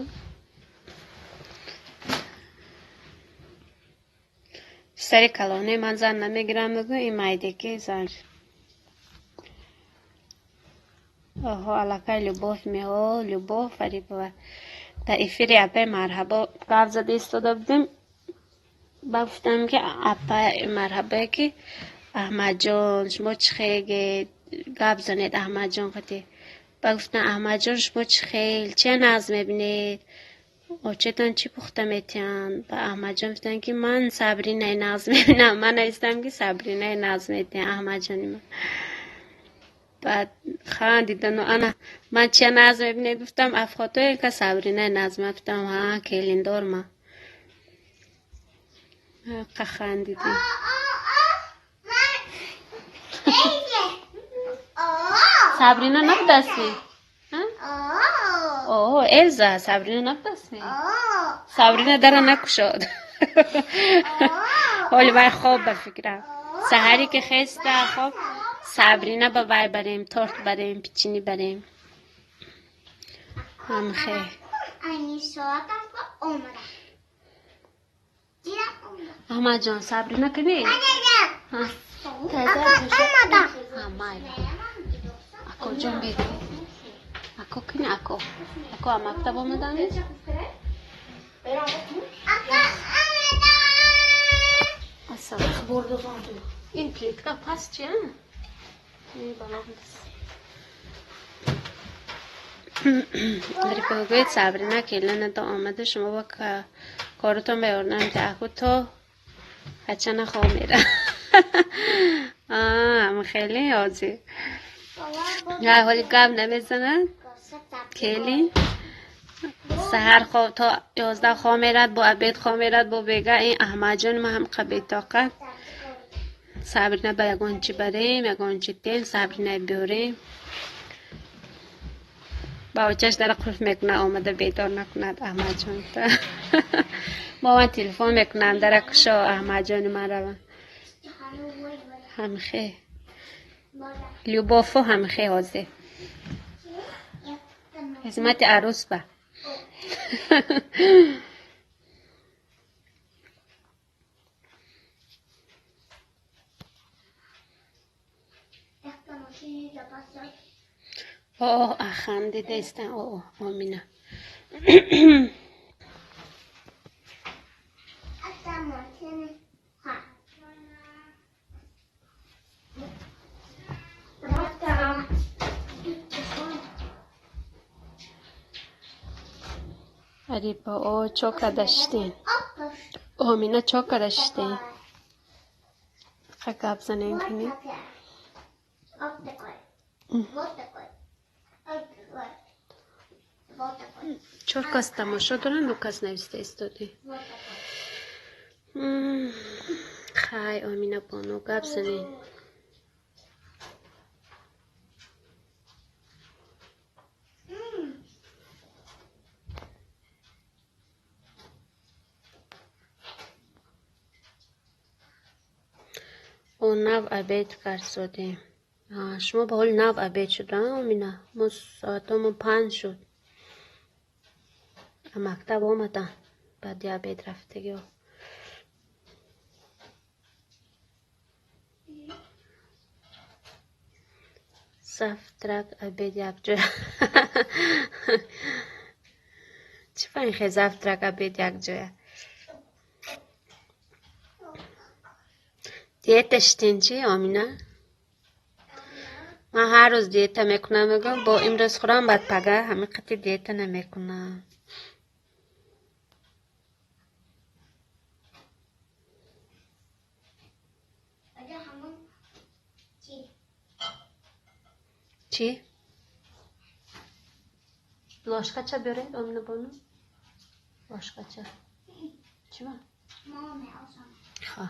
Писари калоне ман зан намегирам, мегӯ ин майдеки зан. Оҳо, аллакай Любовь мео, Любовь Фарипова. Дар эфири апаи Марҳабо гап зада истода будем. Ба гуфтам ки апаи Марҳабое ки Аҳмадҷон, шумо чӣ хел гап занед Аҳмадҷон қати. Ба гуфтам Аҳмадҷон, шумо чӣ хел, чия нағз мебинед? Очетон чӣ пухта метиҳанд? Ба Аҳмадҷон гуфтам ки ман Сабринаи нағз мебинам. Ман навистам ки Сабринаи нағз метиҳам Аҳмадҷони ман. Баъд хандидану ана ман чия нағз мебинед гуфтам, афхотое ка Сабринаи нағз. Ман гуфтам ҳа, келиндор ма. Қа хандидем. Сабрина набудасти? О, Элза, Сабрина набудасти? Сабрина дара накушод. Ҳоли вай хоб ба фикрам. Саҳаре ки хеста хоб, Сабрина ба вай барем, торт барем, печени барем. Ҳамхе. Аҳмадҷон, Сабрина кани? Акоҷон бед. Ако кини ако? Ако а мактаб омадани? Ассалом. Ин плитка пас чи, а? Гӯед Сабрина келинато омада, шумо ба коротон ба ёрдам аку то ҳачана хоб мера. Хеле ҳозир. Ҳоли гап намезанад. Келин саҳар хоб то 11 хоб мерад, бо обед хоб мерад, бо бега ин Аҳмадҷон ма ҳам бетоқат. Сабрина ба ягон чӣ барем, ягон чӣ тем, Сабрина биёрем. Ба очаш дара қулф мекунад, омада бедор накунад Аҳмадҷон. Мо ман телефон мекунам, дара кушо Аҳмадҷони ман рава. Ҳамхе. Любовҳо ҳамхе ҳозир. Хизмати арӯс ба. О, хандида истан. О, Омина. Арипа, о, чо карда шиштем? Омина, чо карда шиштем? Ха гап занем кунем? Чор кас тамошо доранд, ду кас нависта истоди. Хай, Омина бону, гап занед. О, нав обед кард содем. Шумо ба ҳоли нав обед шуд, Омина? Мо соатҳомо 5 шуд. Мактаб омадам, баъди обед рафтагиҳо. Завтрак, обед якҷоя. Чӣ фаҳмихе завтрак, обед якҷоя? Диета шитен чӣ, Омина? Ман ҳар рӯз диета мекунам, мегӯям, бо имрӯз хӯрам, баъд пага ҳамин қати диета намекунам. Чӣ? Ложкача биёред, Омина бону? Ложкача. Чӣ ба? Ха.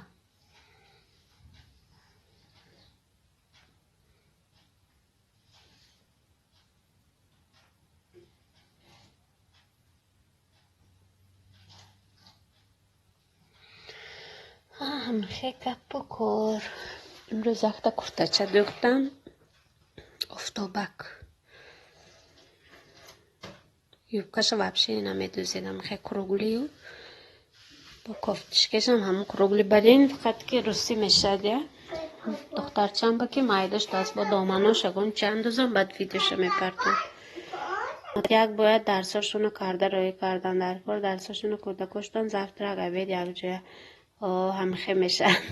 Ҳамхе гапу кор. Имрӯз якта куртача дӯхтам. Офтобак. Юбкаша вообще намедӯзедам. Хе круглию. Бо кофтишкашам ҳамун кругли барин, фақат ки русӣ мешавад я. Духтарчам ба ки майда шудааст, бо доманош ягон чанд дӯзам, баъд видеоша мепартам. Як бояд дарсошонро карда роҳӣ кардан дар кор, дарсошонро кӯдакоштон завтрак, обед якҷоя. О, ҳамхе мешавад.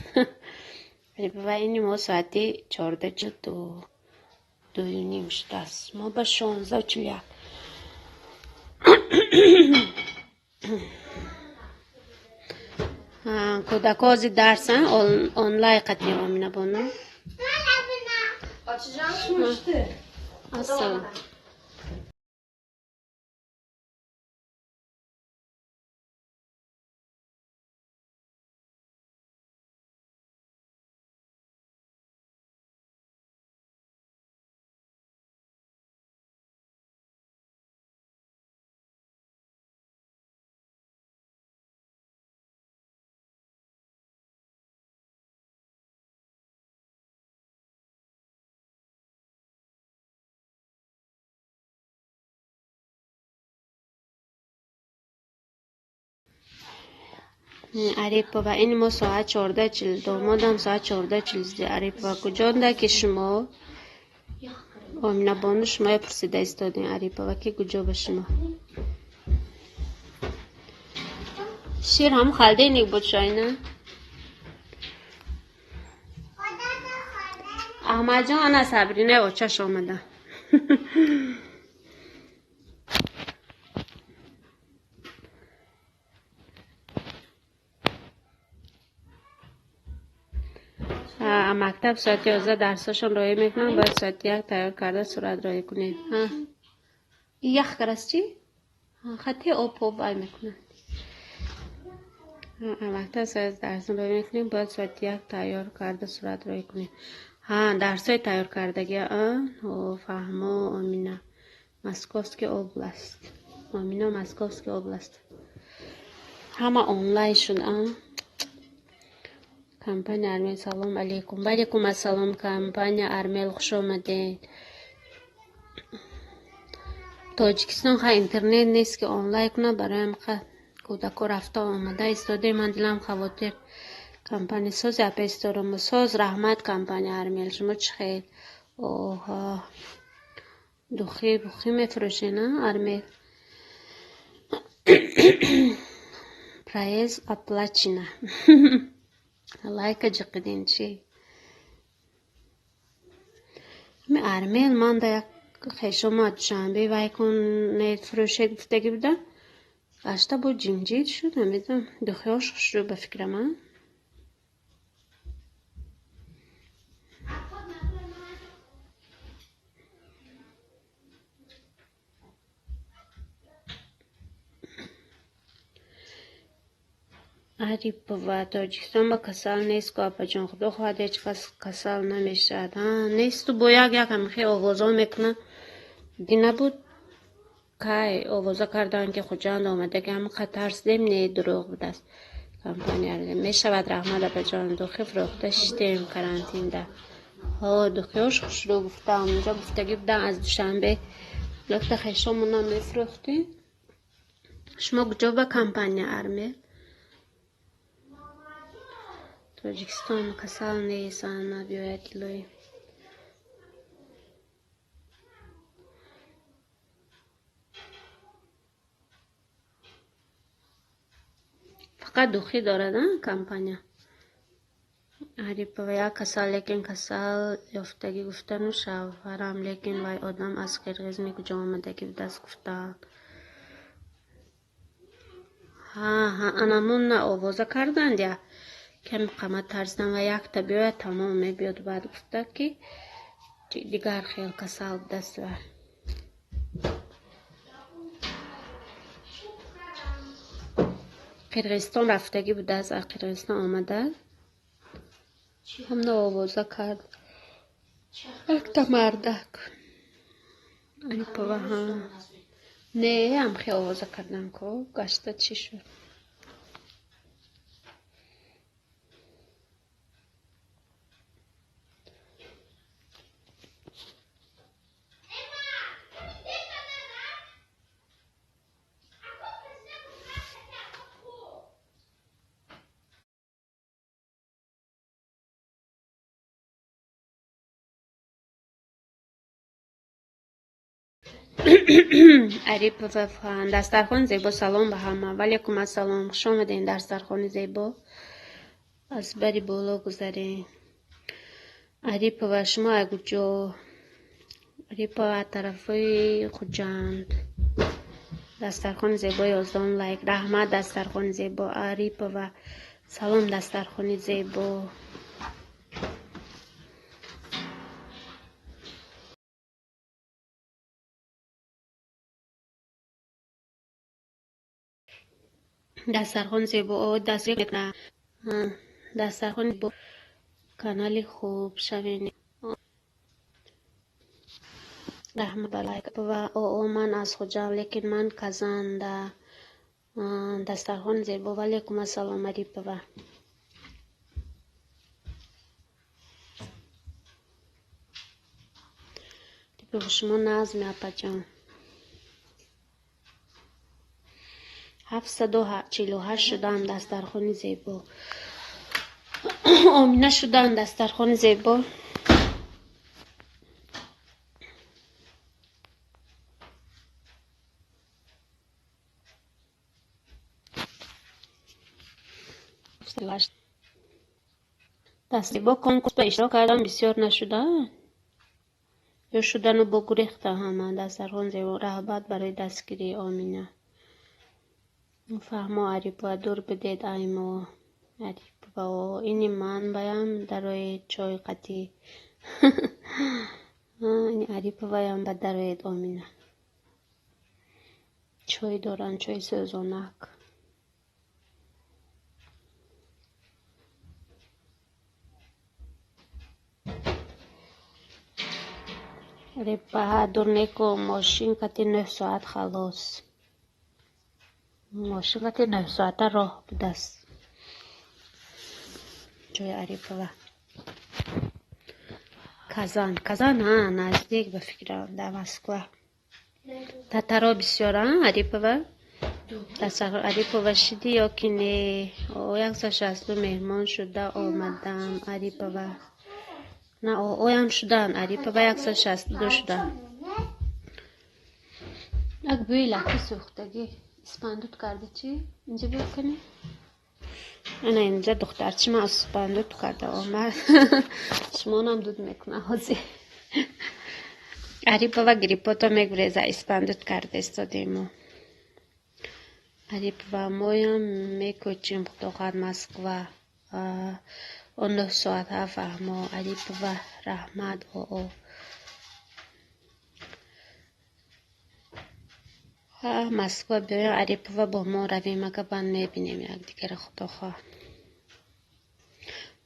Ва ини мо соати 14:42, 2:30 шудааст. Мо ба 16:41. Кӯдако ҳозир дарсан онлайн қатъи Омина бону. Açacağım işte. Ассалом. Арипова, ин мо соат 14:40, домодам соат 14:40. Арипова, куҷонда ки шумо? Омина бону, шумоя пурсида истодем, Арипова, ки куҷо ба шумо? Шир ҳам холодильник буд, шоина. Аҳмадҷон, ана Сабрина очаш омада. Мактаб соати 11 дарсошон роҳӣ мекунанд, бояд соати 1 тайёр карда сурат роҳӣ кунед. Ях караст чӣ? Хати об об вай мекунанд. Мактаб соати дарсон роҳӣ мекунем, бояд соати 1 тайёр карда сурат роҳӣ кунем. Дарсҳои тайёр кардагӣ, фаҳмо, Омина. Московский област. Омина, Московский област. Ҳама онлайн шуд, а? Компания Армел, салом алейкум. Ва алейкум ассалом, компания Армел, хуш омадед. Тоҷикистон ха интернет нест ки онлайн кунад, бароям ха кӯдако рафта омада истодем, ман дилам хавотир. Компания соз апесторам, соз раҳмат компания Армел, шумо чӣ хел? Оҳа. Духи бухи мефурӯшед, а, Армел? Проезд оплачено. Лайка ҷиқидин чӣ? Ҳами Армел ман да як хешома Душанбе вай кунед фурӯшед гуфтагӣ буда. Гашта бо ҷинҷид шуд, намедонам. Духиҳош хушрӯ ба фикрам, а? Арипова, Тоҷикистон ба касал нест ку, апаҷон, худо хоҳад ҳеҷ кас касал намешавад. Несту бо як як ҳамихе овозо мекунад. Дина буд кай овоза карданд ки Хуҷанд омадаги, ҳамақа тарсидем, не дурӯғ будааст. Компания мешавад, раҳмат апаҷон, духи фурӯхта шиштем карантинда. Ҳо, духиҳош хушрӯ гуфтам, унҷо гуфтагӣ будам аз Душанбе. Лафта хешомона мефурӯхтем. Шумо куҷо ба компания Армел? Тоҷикистон касал нест, ана биёяд илоҳӣ. Фақат духӣ дорад, а, компания. Арипова, як касал, лекин касал ёфтагӣ гуфтану шавҳарам, лекин вай одам аз Қирғиз мекуҷо омадагӣ будааст гуфтанд. Ҳа, анамонна овоза карданд я. Ками қамат тарсидам ва якта биёяд тамом мебиёд, баъд гуфта ки дигар хел касал будааст ва. Қирғизистон рафтагӣ будааст, аз Қирғизистон омада. Ҳамна овоза кард. Якта мардак. Арипова, ҳа. Не, ҳамхе овоза кардан ко, гашта чӣ шуд? Арипова дастархони зебо. Салом ба ҳама. Ваалайкум ассалом. Хуш омадем дастархони зебо. Аз бари боло гузарем. Арипова, шумо куҷо? Арипова тарафи Хуҷанд. Дастархони зебо 11 лайк. Раҳмат, дастархони зебо. Арипова, салом, дастархони зебо. Дастархони зебо дастгирӣ мекунад. Дастархони зебо канали хуб шавед. Раҳмат ба лайк. Ва ман аз Хуҷанд, лекин ман Казанда. Дастархони зебо. Ваалайкум ассалом, Арипова. Шумо назми, апаҷон. 748 шудам дастархони зебо. Омина шудан дастархони зебо. Дастзебо конкурс ба иштирок кардан бисёр нашуда? Ё шудану бо гурехта ҳама. Дастархон зебо. Раҳбат барои дастгирии Омина. Фаҳмо, Арипова, дур бидед аймо. Арипова, ини ман баям дароед чой қатӣ. Ини Ариповаям ба дароед Омина. Чой доранд, чои сӯзонак. Репаҳа дур неку, мошин кати 9 соат халос. Мошин кати 9 соата роҳ будааст. Ҷои Арипова. Казан. Казан, ҳа, наздик ба фикрам, дар Москва. Татаро бисёр, а, Арипова? Арипова шидӣ ё ки не? 162 меҳмон шуда омадам, Арипова. На, оям шудан, Арипова 162 шудан. Як бӯи лаки сӯхтагӣ. Испандут карда чӣ? Инҷа бӯй кунӣ? Ана инҷа духтарчима испандут карда омад. Шумонам дуд мекунад ҳозир. Арипова гриппото мегуреза, испандут карда истодем мо. Арипова, моям мекӯчем, худо хоҳад, Москва. Он 9 соат ҳа, фаҳмо. Арипова, раҳмат. Москва биёем, Арипова, бо мо равем, ага банд мебинем якдигарро, худо хоҳад.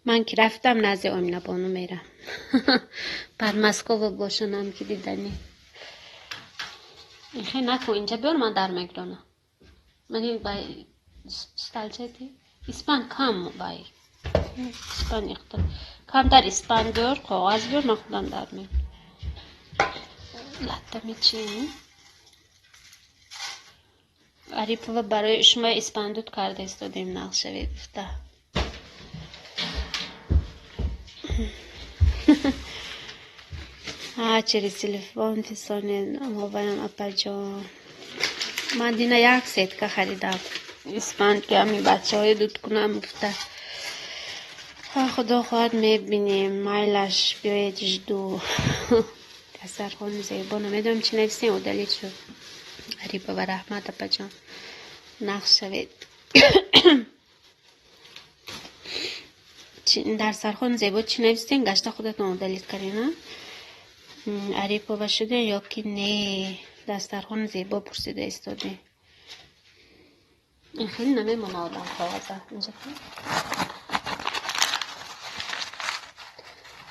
Ман ки рафтам назди Оминабону мерам. Баъд Москва бошанам ки диданӣ. Ихе накун, инҷа биёр, ман дар мегиронам. Мани бай сталчати испан кам бай. Испан иқтар. Камтар испан биёр, коғаз биёр, ман худам дар мегирам. Латта мечинӣ? Арипова, барои шумо испандут карда истодем, нақшавед гуфта. Ҳа, через телефон фисонед мобайлам, апаҷон. Ман дина як сетка харидам. Испанд ки ҳамин бачаҳои дуд кунам гуфта. Ҳа, худо хоҳад мебинем. Майлаш биёед, жду. Дастархони зебо. Намедонам чӣ нависем, удалить шуд. Арипова, раҳмат, апаҷон. Нақш шавед. Дастархони зебо чӣ нависем, гашта худатон удалить кардем, а? Арипова шудем ё ки не? Дастархони зебо пурсида истодем. Ин хеле намемона одам коғаза. Инҷа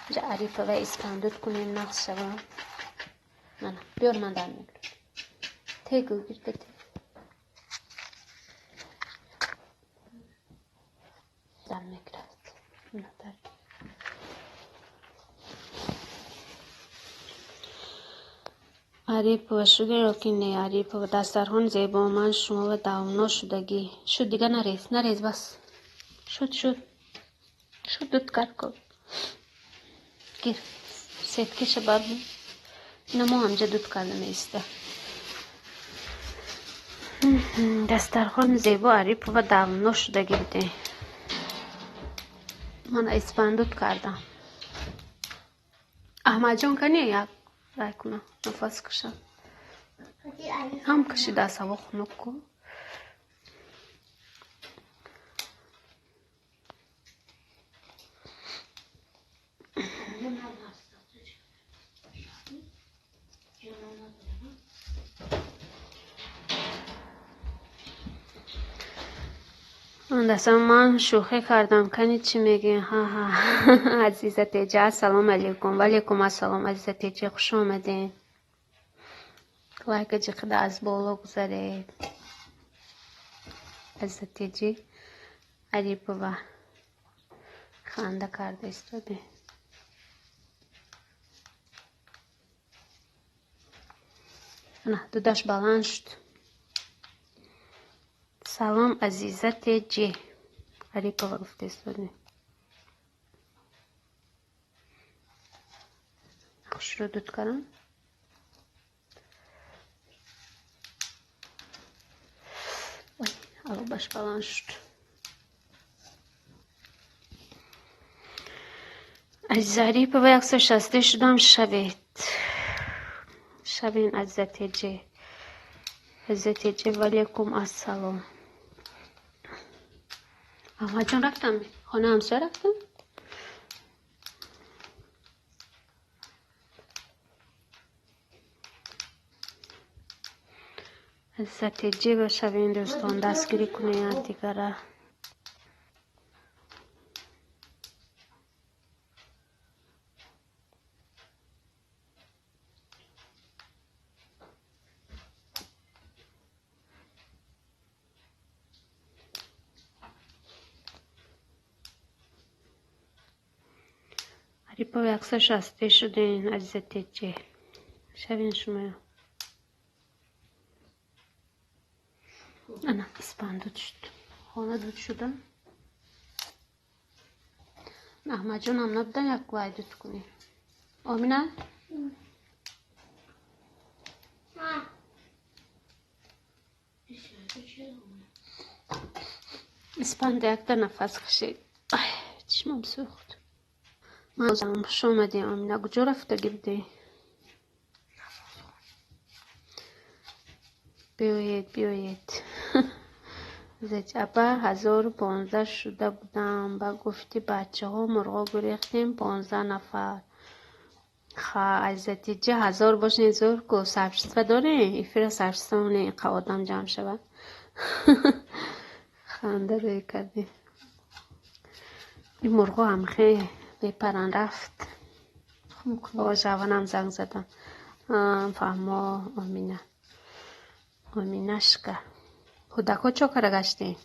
инҷа Арипова испандут кунем, нақш шавам. Мана, биёр, ман дар мегирам. Тегу гирда те. Дар мегирад. Ина дар. Арипова шудем ё ки не? Арипова, дастархони зебо, ман шуморо давно шудагӣ. Шуд, дига нарез, нарез, бас. Шуд, шуд. Шуд, дуд кард ко. Гир, сеткиша бар. Ина мо ҳамҷа дуд карда меиста. Дастархони зебо Арипова давно шудагӣ буде. Ман испандуд кардам. Аҳмадҷон кани як рай кунам, нафас кашам. Ҳам кашидааст, ҳаво хунук ку. Дастам ман шӯхӣ кардам, кани чӣ мегӯем? Ҳа-ҳа. Азиза Теҷа, ассалому алайкум. Ва алайкум ассалом, Азиза Теҷа, хуш омадед. Лайка ҷиқида аз боло гузаред. Азиза Теҷи Арипова ханда карда истоде. Ана, дудаш баланд шуд. Салом, Азиза Теҷи. Арипова гуфта истоде. Хушро дуд кардам. Ой, алобаш баланд шуд. Азиза Арипова 163 шудам, шавед. Шавен, Азиза Теҷи. Азиза Теҷи, ва алайкум ассалом. Аҳмадҷон рафтам, хона ҳамсоя рафтам. Азиза Теҷи ва шавен, дӯстон, дастгирӣ кунед дигара. Арипова 163 шудем, Азиза Теҷи. Шавен шумоё. Ана, испандуд шуд. Хона дуд шуда. Аҳмадҷонам набудан як вай дуд кунӣ. Омина? Испанда якта нафас кашид. Ай, чишмам сӯхт. Ман хуш омадем, Омина. Куҷо рафтагӣ будӣ? Биёед, биёед. Зачапа 1015 шуда будам. Ба гуфти бачаҳо мурғо гурехтем 15 нафар. Ха, Азиза Теҷи, 1000 бошед, зур ку. Сообщество дорем? Эфира сообщество монем, инқа одам ҷамъ шавад. Ханда рӯй кардем. Ин мурғо ҳам хе мепаранд рафт. Жаванам занг задам. Фаҳмо, Омина. Оминашка. Кӯдакҳо чо кара гаштем?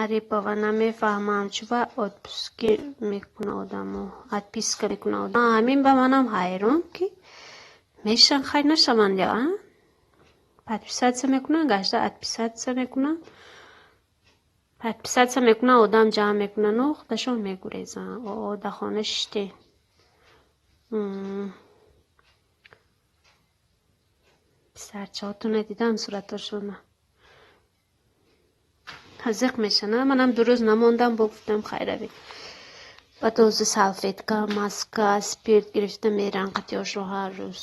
Арипова, намефаҳмам, чӯба отпуски мекуна одамо, отписка мекуна одам. Ҳамин ба манам ҳайрон, ки мешан хайр нашаванд я, а? Подписаться мекунанд, гашта отписаться мекунанд. Подписаться мекунанд, одам ҷамъ мекунанд, худашон мегурезанд. О, дар хона шиштем. Писарчаҳотонро дидам суратҳошонро. Ҳазиқ мешана. Манам ду рӯз намондам, бо гуфтам хайравӣ. Баъд ози салфетка, маска, спирт гирифта меран қатиёшро ҳар рӯз.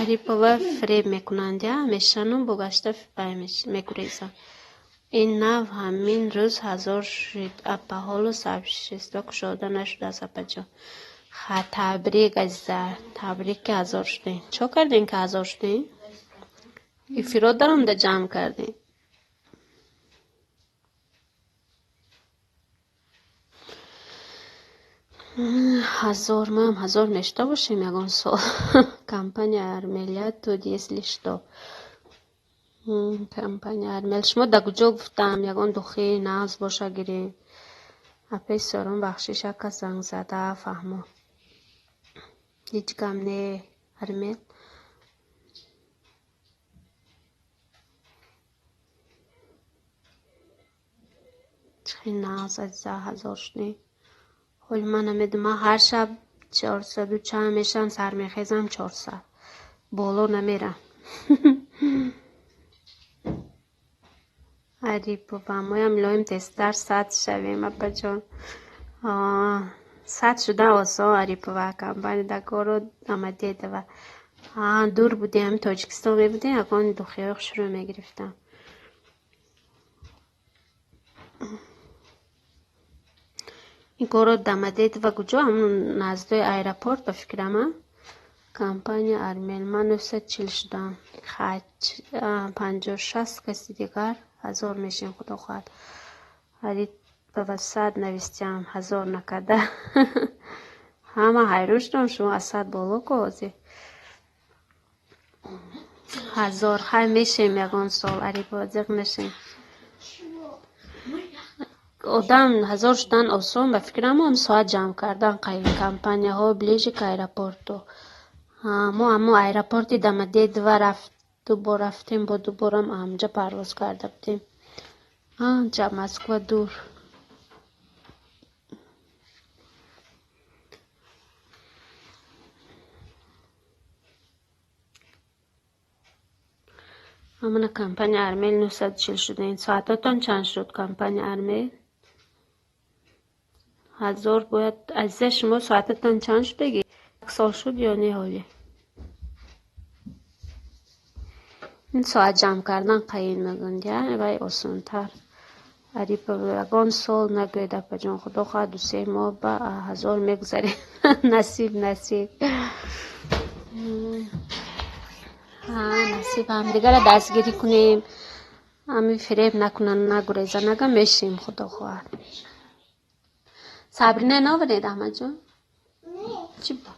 Арипова фиреб мекунанд, я мешану бо гашта мегурезанд. Ин нав ҳамин рӯз 1000 шуд. Апа, ҳоло сообщество кушода нашудааст, апаҷон. Ха, табрик, Азиза, табрик, ки 1000 шудем. Чо кардем, ки 1000 шудем? Эфиро даромада ҷамъ кардем. 1000, маам 1000 мешуда бошем ягон сол. Компания Армелия тут, если что. Компания Армел. Шумо дар куҷо гуфтам, ягон духи нағз боша гирем. Апаи Сорон, бахшиш, як кас занг зада, фаҳмо. Ҳеҷ гам не, Армел. Чӣ нағз, азиза, ҳазор шудем. Ҳоли ман намедонам, ман ҳар шаб 400 чанд мешавам, сар мехезам 400. Боло намерам. Арипова, моям лоим тезтар 100 шавем, апаҷон. 100 шудан осон, Арипова, компания дакоро Домодедово. Дур будем, ҳами Тоҷикистон мебудем, ягон духиҳои хушрӯ мегирифтам. Ин город Домодедово куҷо? Ҳамун наздои аэропорт ба фикрам, а? Компания Армел. Ман 940 шудам. 56 каси дигар 1000 мешем, худо хоҳад. Арипова 100 навистиам, 1000 накарда. Ҳама ҳайрон шудам, шумо аз 100 боло ку ҳозир. 1000 хай мешем ягон сол, Арипова, зиқ мешем. Одам 1000 шудан осон, ба фикрам, ҳам соат ҷамъ кардан компанияҳо ближе к аэропорту. Мо ҳамо аэропорти Домодедово дубор рафтем, бо дуборам ҳамҷа парвоз карда будем. Анча Москва дур. Ҳамана компания Армел 940 шудем. Соатотон чанд шуд компания Армел? 1000 бояд. Азиза, шумо соататон чанд шудагӣ? Як сол шуд ё не ҳоле? Ин соат ҷамъ кардан қайин мегӯянд, я вай осонтар. Арипова, ягон сол нагӯед, апаҷон, худо хоҳад 2-3 моҳ ба 1000 мегузарем. Насиб, насиб. Насиб, ҳамдигарро дастгирӣ кунем. Ҳами фиреб накунанд, нагурезанд, ага мешем, худо хоҳад. Сабрина наовардед, Аҳмадҷон? Чӣ бо?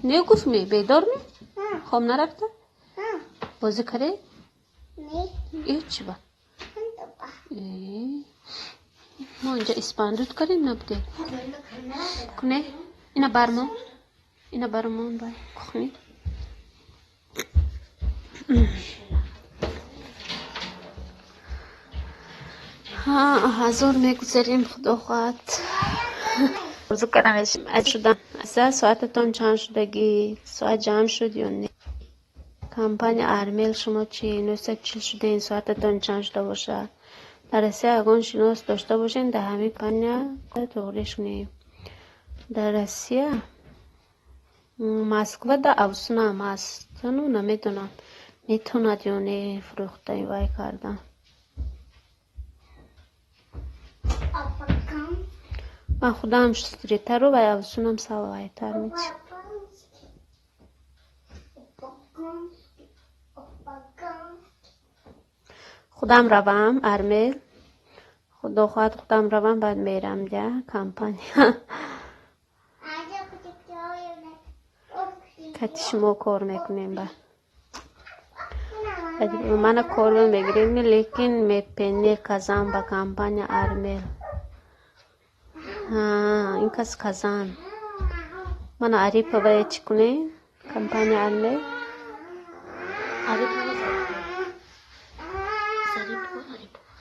Не гуфт ме, бедор ме? Хоб нарафта? Бозӣ кардед? Э, чӣ ба? Мо инҷа испандуд кардем, набудем? Куне? Ина бармон. Ина бармон ба кухни. 1000 мегузарем, худо хоҳад. Орзу кардам шудам. Азиза, соататон чанд шудагӣ? Соат ҷамъ шуд ё не? Компания Армел, шумо чӣ? 940 шудем, соататон чанд шуда бошад? Дар Россия ягон шинос дошта бошем, дар ҳамин компания туғриш кунем. Дар Россия Москва да авсунам ҳаст, намедонам, метавонад ё не фурӯхта вай кардан. Ман худам шустритару вай авсунам сал вайтар мечи. Худам равам Армел, худо хоҳад худам равам, баъд мерам я компания. Кати шумо кор мекунем ба. Мана кор мегирем, лекин мепене казан ба компания Армел. Ин кас казан. Мана Арипова чӣ кунем? Компания Армел. Арипова, Зарипова, Арипова.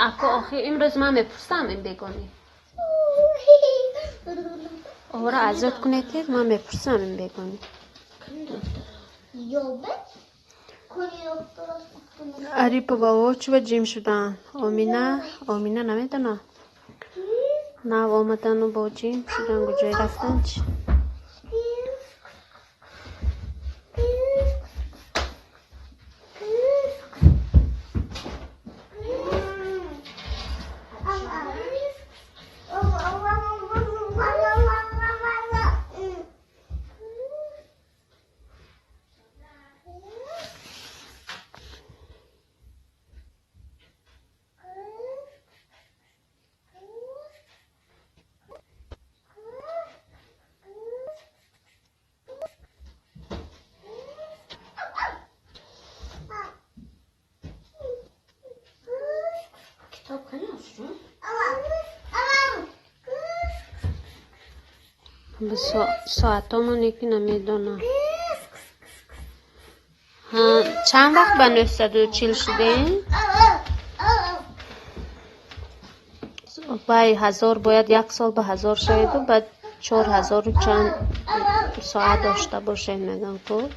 Ако охир имрӯз ман мепурсам ин бегонӣ. Ора азод кунед, ман мепурсам ин бегонӣ. Арипова чува ҷим шуданд? Омина, Омина намедонам. Нав омадану бо ҷим шудан, куҷое рафтан чӣ? Соатомоне ки намедонам. Чанд вақт ба 940 шудем? Бай 1000 бояд як сол ба 1000 шаведу баъд 4000 чанд соат дошта бошем, мегӯям ку.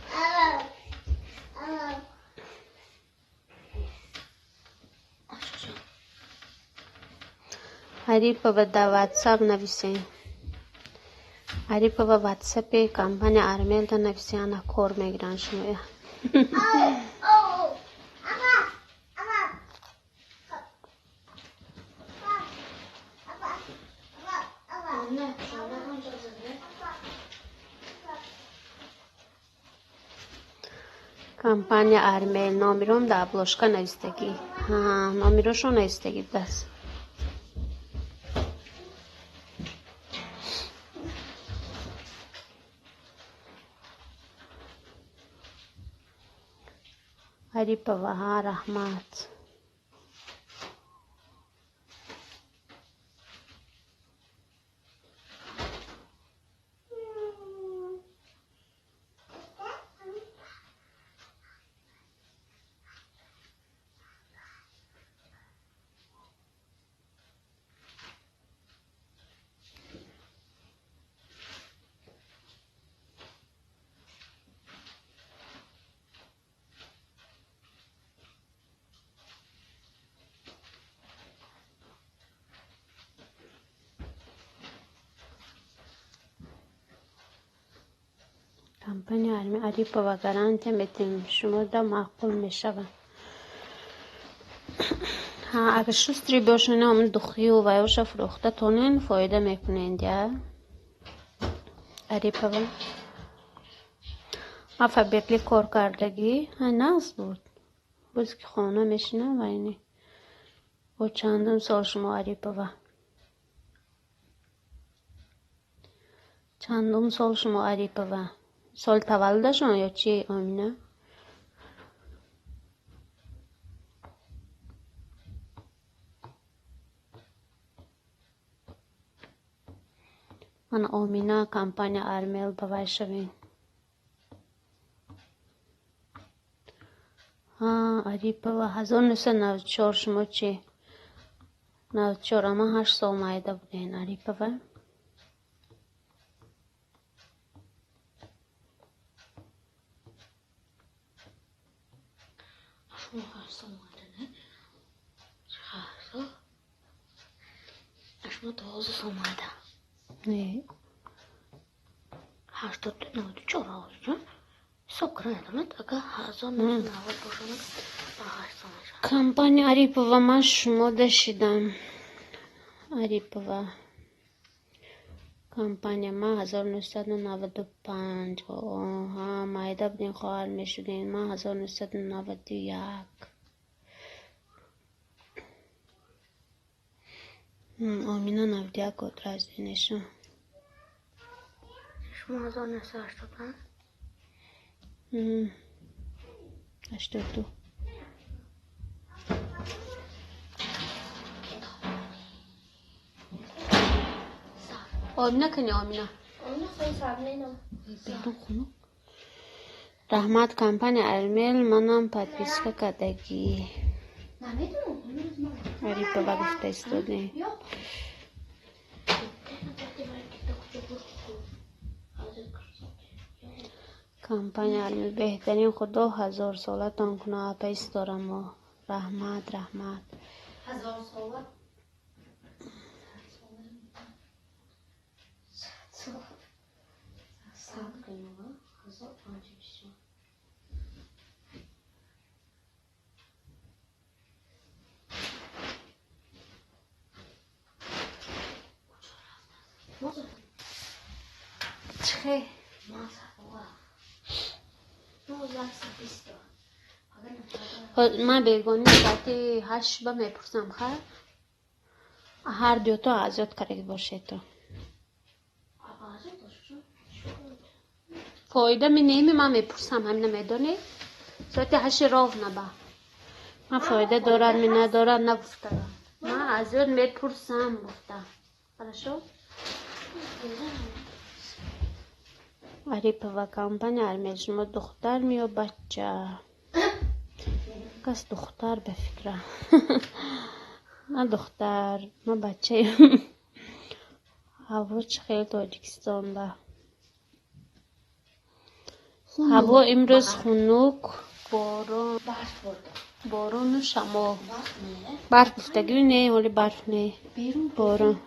Арипова дар ватсап нависем. Арипова ватсапи компания Армелда нависем, ана кор мегиранд шумоя. Компания Армел номером дар обложка навистагӣ. Номерошон навистагӣ будааст. Арипова, ҳа, раҳмат. Компания Арипова гарантия метиҳем, шумода маъқул мешавад. Агар шустрый бошен, ҳамн духию ваёша фурӯхта тонен, фоида мекунед, я? Арипова. Ман Фаберли кор кардагӣ, нағз буд. Боз ки хона мешинам вайне. Бо чандум сол шумо Арипова? Чандум сол шумо Арипова? Соли таваллудашон ё чӣ, Омина? Ман Омина компания Армел ба вай шавем. Арипова 1994 шумо чӣ? 94, ама 8 сол майда будем, Арипова. Шумо 12 сол майда. Не. 82, 94 ҳозир. Ҳисоб кунед, агар 1990 бошад, ба 8 сол мешавад. Компания Арипова, ман шумо дашидам. Арипова. Компания ман 1995. Оҳа, майда будем, хоҳар мешудем. Ман 1991. Омина 91 год рождения. Шумо 1985? 82. Омина кани, Омина. Раҳмат, компания Армел, манам подписка кардагӣ. Арипова гуфта истодем. Компания Армел беҳтарин, худо ҳазорсолатон кунад, апа исторамо. Раҳмат, раҳмат. Ҳазорсола? Чихе? Ман бегони соати 8 ба мепурсам, ха? Ҳар дуто азёд карда бошед. Фоида минеми, ман мепурсам, ҳамина медонӣ? Соати 8 ровно ба. Ман фоида дорад, ми надорад нагуфтам. Ман азёд мепурсам гуфта. Хорошо? Арипова компания Армел, шумо духтар меё бача? Кас духтар ба фикра. На духтар, ма бачаем. Ҳаво чӣ хел Тоҷикистон ба? Ҳаво имрӯз хунук, борон, борону шамол. Барф гуфтагӣ не, ҳоли барф не. Борон.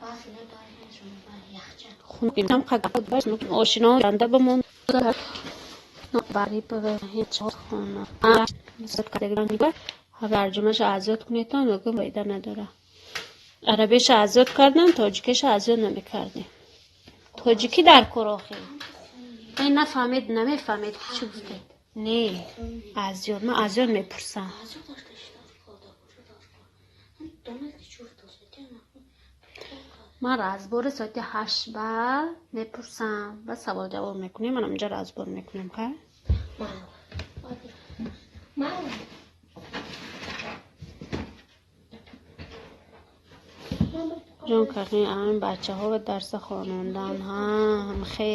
Ошино анда бамон. Тарҷумаша азёд кунедтон, локин фоида надора. Арабиша азёд кардан, тоҷикиша азёд намекардем. Тоҷикӣ дар кор охи. Ай нафаҳмед, намефаҳмед ки чӣ гуфтед. Не, азёд, ман азёд мепурсам. Ман разбори соати 8 ба мепурсам ва савол ҷавоб мекунем. Ман ҳаминҷо разбор мекунем, хайр? Ҷон кардем ҳамин бачаҳо ва дарса хонондан. Ҳа, ҳамхе.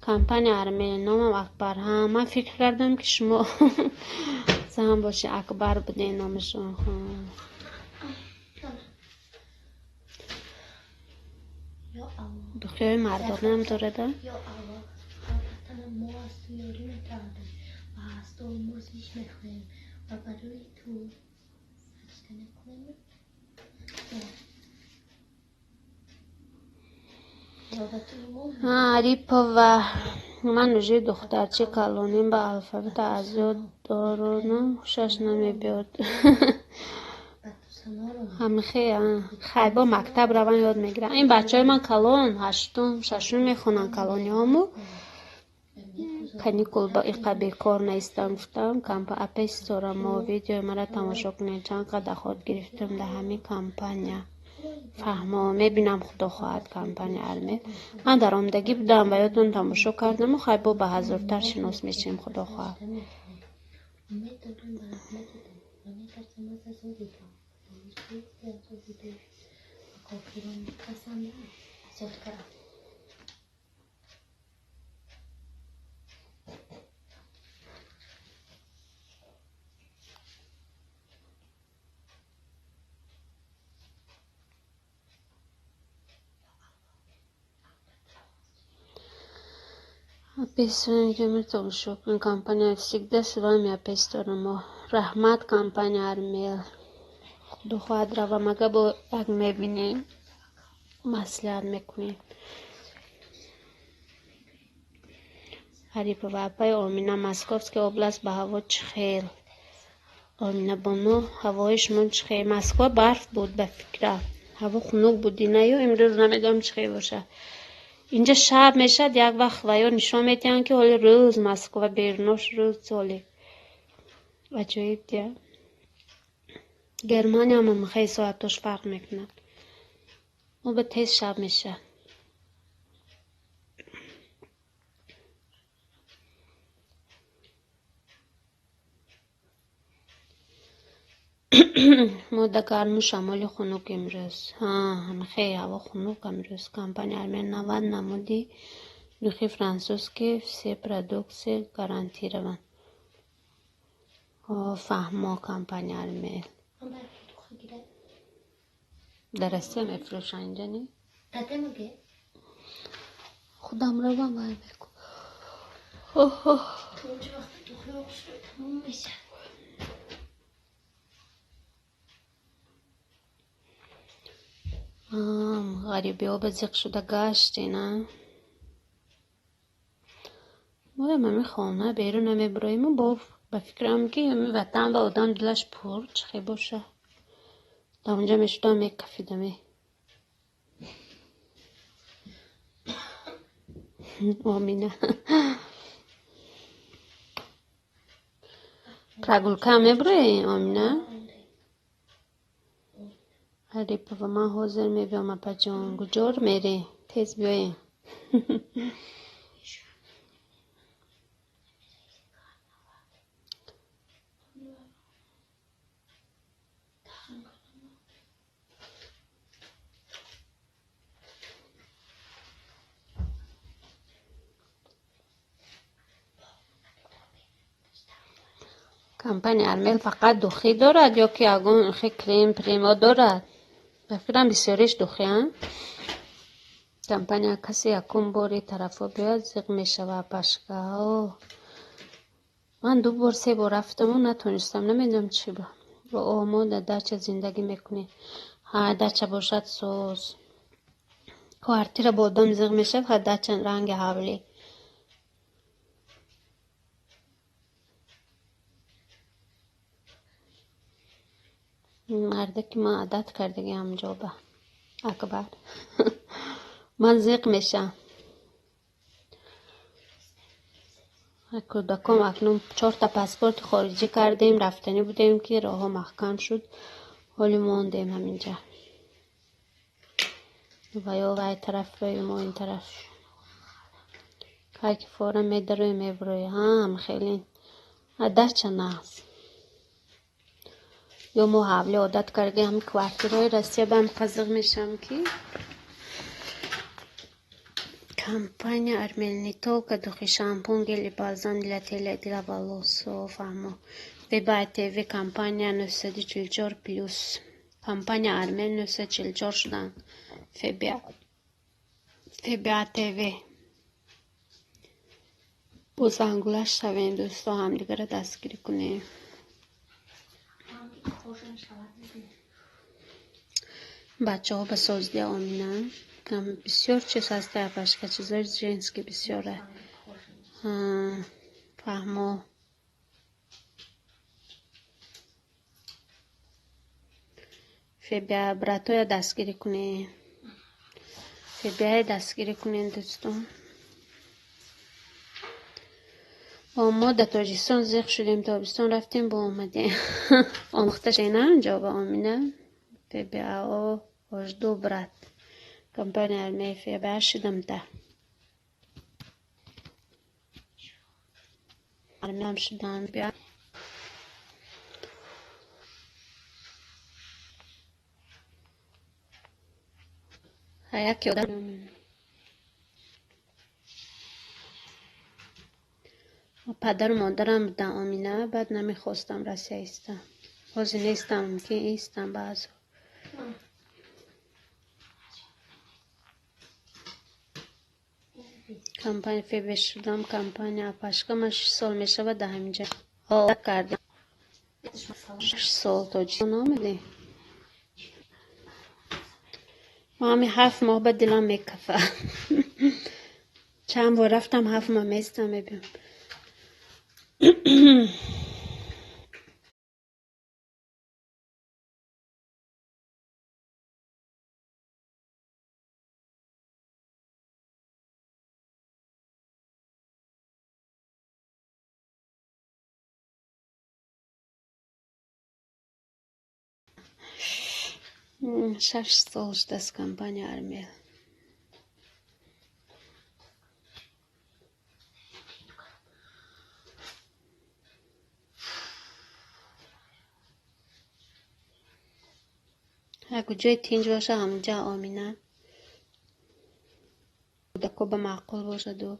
Компания Армел, номам Акбар. Ҳа, ман фикр кардам ки шумо зан бошед, Акбар будед номашон. Духиҳои мардонаам дорада? Арипова, ман уже духтарчи калоним ба алфавита азёд доронам, хушаш намебиёд. Ҳамихе, хай бо мактаб раван ёд мегирам. Ин бачаҳои ман калон, ҳаштум, шашум мехонанд калониҳому. Каникул ба иқа бекор наистам гуфтам. Апа истора мо видеои мара тамошо кунед. Чанд қадар ход гирифтам дар ҳамин компания. Фаҳмо, мебинам худо хоҳад компания Армел. Ман дар омадагӣ будам ва ёдтон тамошо кардаму хай бо ба ҳазортар шинос мешем худо хоҳад. Компания всегда с вами, апа исторамо. Раҳмат, компания Армел. Худо хоҳад равам, ага бо як мебинем, маслиҳат мекунем. Арипова, апаи Омина, Московская область ба ҳаво чӣ хел? Омина бону, ҳавои шумо чӣ хел? Москва барф буд ба фикра. Ҳаво хунук буд динаю, имрӯз намедонам чӣ хел бошад. Инҷа шаб мешад, як вақт ва ё нишон медиҳанд ки ҳоли рӯз Москва берунош рӯз ҳоли. Аҷоиб дия. Германия ҳам хеле соатош фарқ мекунад. Мо ба тез шаб мешад. Мо да гарму шамоли хунук имрӯз. Ҳа, ҳамхе ҳаво хунук имрӯз. Компания Армел 90 намуди духи французский, все продукции гарантирован. Фаҳмо компания Армел. Дар Россия мефурӯшанд инҷа не? Худам равам вай мекун. Ғарибиҳо ба зиқ шуда гаштен, а? Моям ҳамин хона берун намебуроему, бо ба фикрам ки ҳамин ватан ба одам дилаш пур чӣ хел бошад. Дар онҷа мешудам мекафидаме. Омина. Прогулка мебурои, Омина? Арипова, ман ҳозир мебиём, апаҷон. Куҷор мерӣ? Тез биёем. Компания Армел фақат духӣ дорад ё ки ягон хе крем премо дорад? Ба фикрам бисёриш духианд. Компания касе якум бори тарафо биёяд, зиқ мешава пашкао. Ман ду бор, се бор рафтаму натонистам, намедонам чӣ ба. О, мо дар дача зиндагӣ мекунем. Ҳа, дача бошад соз. Квартира бо одам зиқ мешавад, ҳа дача ранги ҳавлӣ. Мардаки ман одат кардагӣ ҳамҷоба. Акбар. Ман зиқ мешавам. Кӯдаком акнун чорта паспорти хориҷӣ кардем, рафтанӣ будем, ки роҳҳо маҳкам шуд. Ҳоли мондем ҳаминҷа. Ва ё вай тараф рӯи мо ин тараф. Кай ки фора медарои мебурои. Ҳам хеле. Дача нағз. Ё мо ҳавлӣ одат кардем, ҳам квартираҳои Россия ба ҳам қазиқ мешавам, ки компания Армел не только духи, шампунь, гель и бальзам для тела и для волос. Фаҳмо. Вебай ТВ компания 944 плюс. Компания Армел 944 шудан. ФБА. ФБА ТВ. Бо зангулаш шавем, дӯсто, ҳамдигарро дастгирӣ кунем. Бачаҳо ба создия Омина. Бисёр чиз ҳаст, апашка, чизои женский бисёре. Фаҳмо. Фебия братоя дастгирӣ кунем. Фебияя дастгирӣ кунем, дӯстон. Мо дар Тоҷикистон зиқ шудем, тобистон рафтем, бо омадем. Омӯхта шена ҷоба Омина. ФБАО жду брат. Компания Армия ФБА шудам та. Армиям шудан бия. Яке одам падару модарам буданд Омина, баъд намехостам Россия истам. Ҳозир нестам, мумкин истам баъзо. Компания ФБ шудам, компания Апашка. Ман 6 сол мешавад дар ҳаминҷа кардам. 6 сол Тоҷикистон омадем. Ман ҳамин 7 моҳ ба дилам мекафад. Чанд бор рафтам, 7 моҳ местам, мебиём. Шаш сол шудааст компания Армел. Ҳар куҷое тинҷ боша, ҳамҷа Омина. Кӯдако ба маъқул бошаду.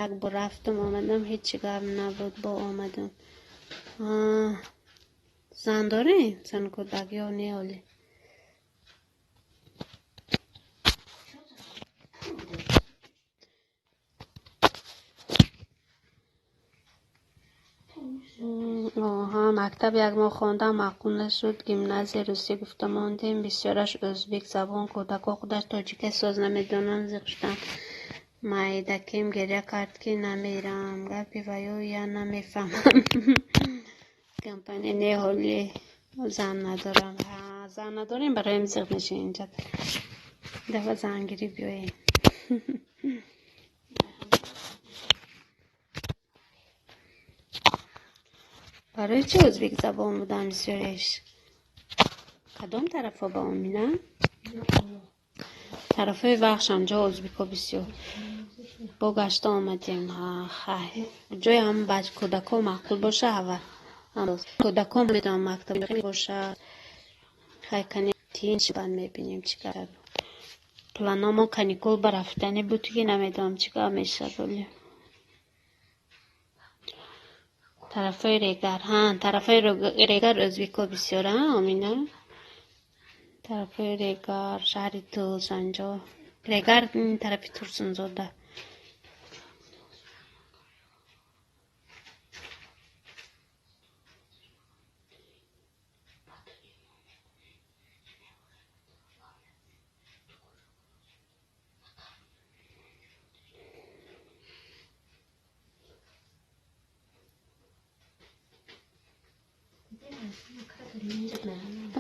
Як бор рафтам, омадам, ҳеҷ гап набуд, бо омадам. Зан дорем? Зан кӯдак ё не ҳоле? Оҳа, мактаб як моҳ хондам, маъқул нашуд. Гимназия русӣ гуфта мондем. Бисёраш ӯзбек забон, кӯдако худаш тоҷика соз намедонанд, зиқ шудам. Майдакем гиря кард, ки намерам. Гапи ваё я намефаҳмам. Компания не ҳоли зан надорам. Ҳа, зан надорем, бароям зиқ мешавем инҷа. Дафъа зангирӣ биёем. Барои чӣ ӯзбек забон будам бисёреш? Кадом тарафҳо ба Омина? Тарафҳои Вахш ҳамҷо ӯзбекҳо бисёр. Бо гашта омадем. Ҳа, хай. Ҷои ҳам кӯдако маъқул боша, ҳава. Кӯдакон медонам мактаб боша. Хай кани тинч баъд мебинем чӣ кар. Планомо каникул ба рафтанӣ буд, ки намедонам чӣ кар мешавад ҳоле. Тарафҳои Регар, ҳа, тарафҳои Регар ӯзбекҳо бисёр, а, Омина? Тарафҳои Регар, шаҳри Тӯс, анҷо. Регар тарафи Турсунзода.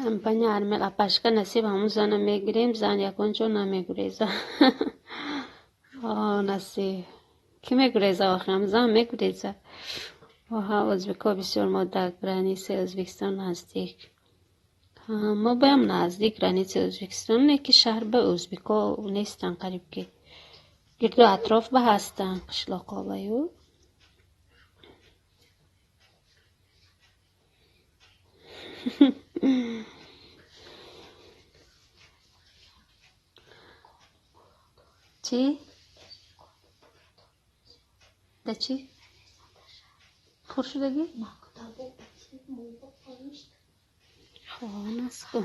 Компания Армел апашка насиб ҳамун зана мегирем, зан ягон ҷо намегуреза. О, насиб. Кӣ мегуреза охи? Ҳам зан мегуреза. Оҳа, ӯзбекҳо бисёр, мо дар границаи Ӯзбекистон наздик. Мо баям наздик границаи Ӯзбекистон, не ки шаҳр ба ӯзбекҳо нестанд қариб ки. Гирду атроф ба ҳастанд қишлоқҳо баю. Чӣ? Да чӣ? Пур шудагӣ? Хонаску.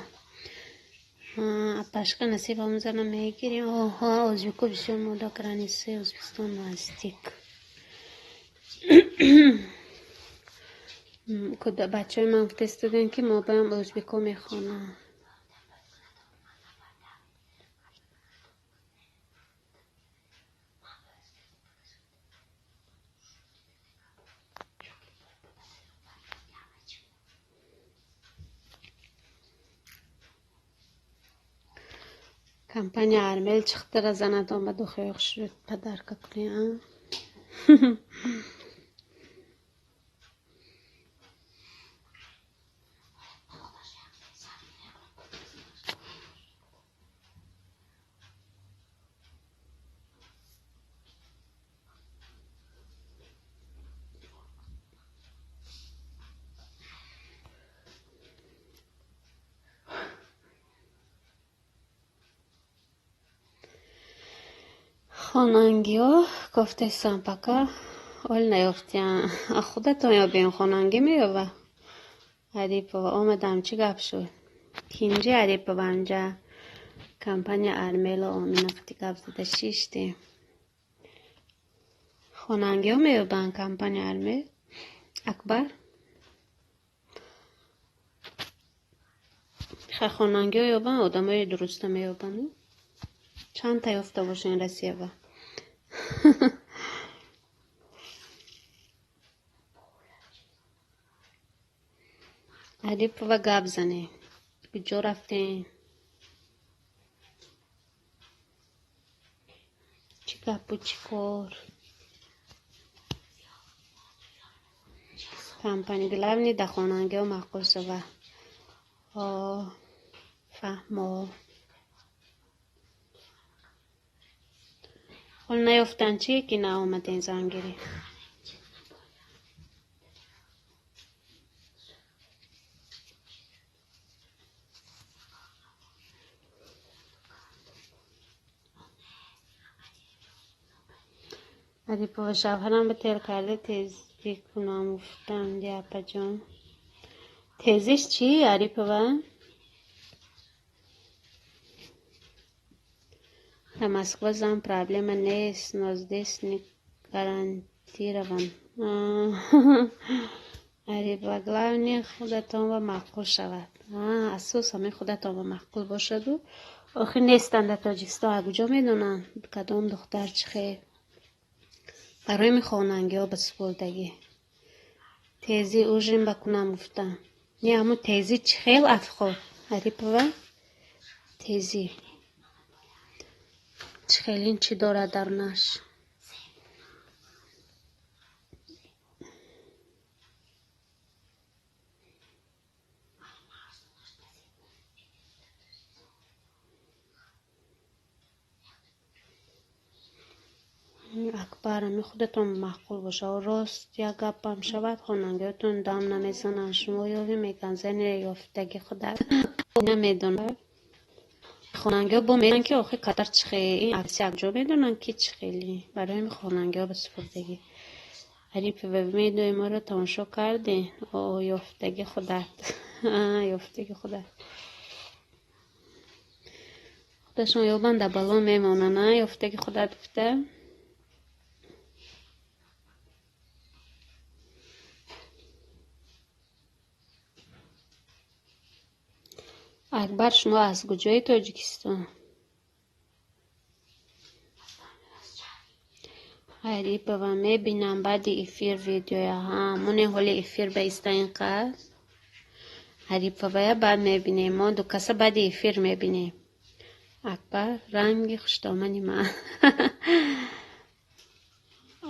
Апашка насиб ҳамун зана мегирем. Оҳо, ӯзбекҳо бисёр, мо дар границаи Ӯзбекистон наздик. Бачаҳои ман гуфта истоданд, ки мо баям ӯзбекҳо мехонанд. Компания Армел чихтара занатон ба духои хушрӯ подарка кунӣ, а? Хонангиҳо гуфтестанд, пока ол наёфтиянд. Худатон ёбем, хонангӣ меёба. Арипова омадам, чӣ гап шуд? Тинҷи Арипова анҷа компания Армело Омина қати гап зада шиштем. Хонангиҳо меёбанд компания Армел? Акбар? Ха, хонангиҳо ёбанд, одамои дуруста меёбанд. Чандта ёфта бошен Россиява? Арипова гап занем. Куҷо рафтем? Чӣ гапу чӣ кор? Компания главный да хонангиҳо маъқул шава. О, фаҳмо. Ҳол наёфтанд чӣ ки наомадем зангирӣ? Арипова шавҳарам ба тел карда тезӣ кунам гуфтам, ди апаҷон. Тезиш чӣ, Арипова? Дар Москва зан проблема нест, но здесь не гарантирован. Арипова, главное худатон ба маъқул шавад. Асос ҳамин худатон ба маъқул бошаду. Охир нестанд дар Тоҷикистон, аз куҷо медонанд кадом духтар чӣ хел. Барои ми хонангиҳо ба супурдагӣ. Тезӣ ужин ба кунам гуфтам. Не, ҳамун тезӣ чӣ хел афхо? Арипова? Тезӣ. Чӣ хелин чӣ дорад дарунаш? Акбар, ами худатон маъқул боша. Рост як гапам шавад, хонангиҳотон дам намезананд. Шумо ёвӣ мегӯянд, зани ёфтаги худат намедонад. Хонангиҳо бо медонанд, ки охир кадар чӣ хел, ин акси як ҷо медонанд, ки чӣ хели. Барои ҳамин хонангиҳо ба супурдагӣ. Арипова медои моро тамошо кардӣ? О, ёфтаги худат. Ёфтаги худат. Худашон ёбанд, дар бало мемонанд, а? Ёфтаги худат гуфта. Акбар, шумо аз куҷои Тоҷикистон? Арипова мебинам баъди эфир видеоя. Ҳа, монем ҳоли эфир ба иста инқадр. Ариповая баъд мебинем. Мо ду каса баъди эфир мебинем. Акбар, ранги хуштомани ман.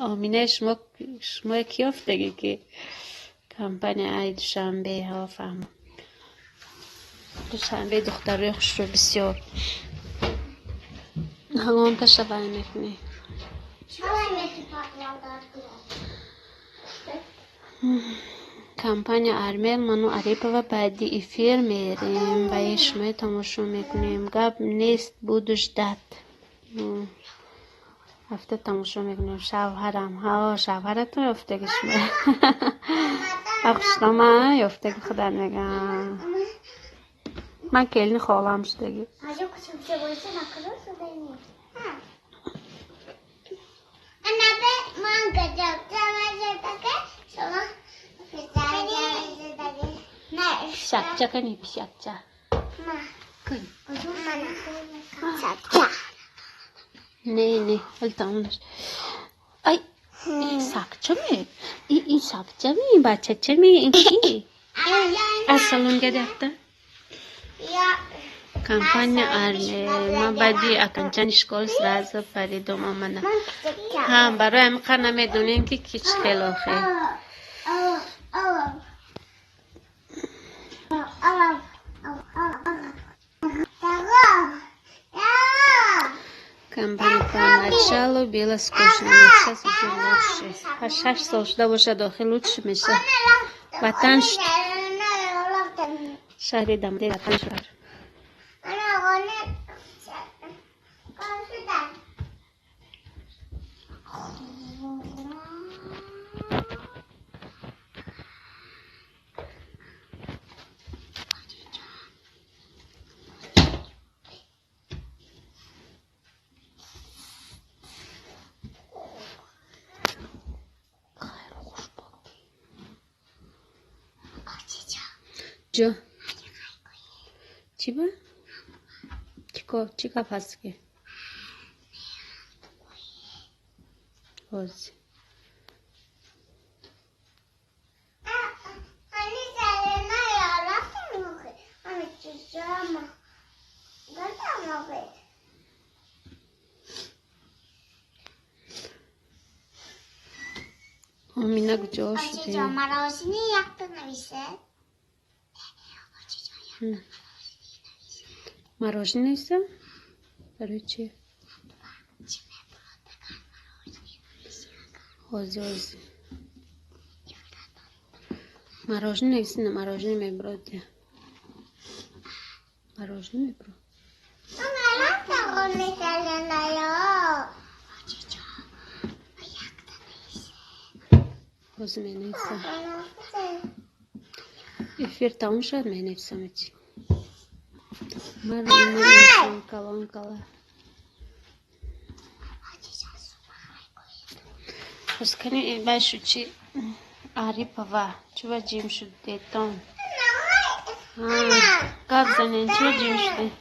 Омина, шумо ки ёфтагӣ ки компания ай Душанбе, ҳа, фаҳмам. Душанбе духтарои хушрӯ бисёр. Ҳалонта шавай мекунӣ. Компания Армел, ману Арипова баъди эфир мерем ва шумои тамошо мекунем. Гап нест, буду ждать. Ҳафта тамошо мекунем. Шавҳарам. Ҳа, шавҳаратон ёфтаги шумо. Хуштома ёфтаги худат мегам. Ман келини холам шудаги. Пишакча кани, пишакча. Кани. Не, не, ҳол тамом нашуд. Ай, ин сагча ме? Ин сагча ме? Бачача ме? Ин ки? Ассалом гадякта. Компания Армел. Ман баъди окончания школы сразу паридом омадам. Ҳа, барои ҳамин қадр намедонем ки ки чӣ хел охе. Компания поначалу было скучно, но сейчас уже лучше. 6 сол шуда бошад, охир лучше мешавад. Ватан шуд. Шаҳри Дамде ватан шуд. Ҷо. Чӣ ба? Чӣ гап ҳаст ки? Ҳозир. Омина куҷо шудем? Мороженое нависам? Барои чӣ? Ҳозир, ҳозир. Мороженое нависи, на мороженое мебурод. Мороженое мебурод. Ҳозир менависам. Эфир тамом шуд, менависам чӣ. Ман калон кала. Пускани башу чи Арипова, чува ҷим шуд детон. Гап занен, чува ҷим шуд?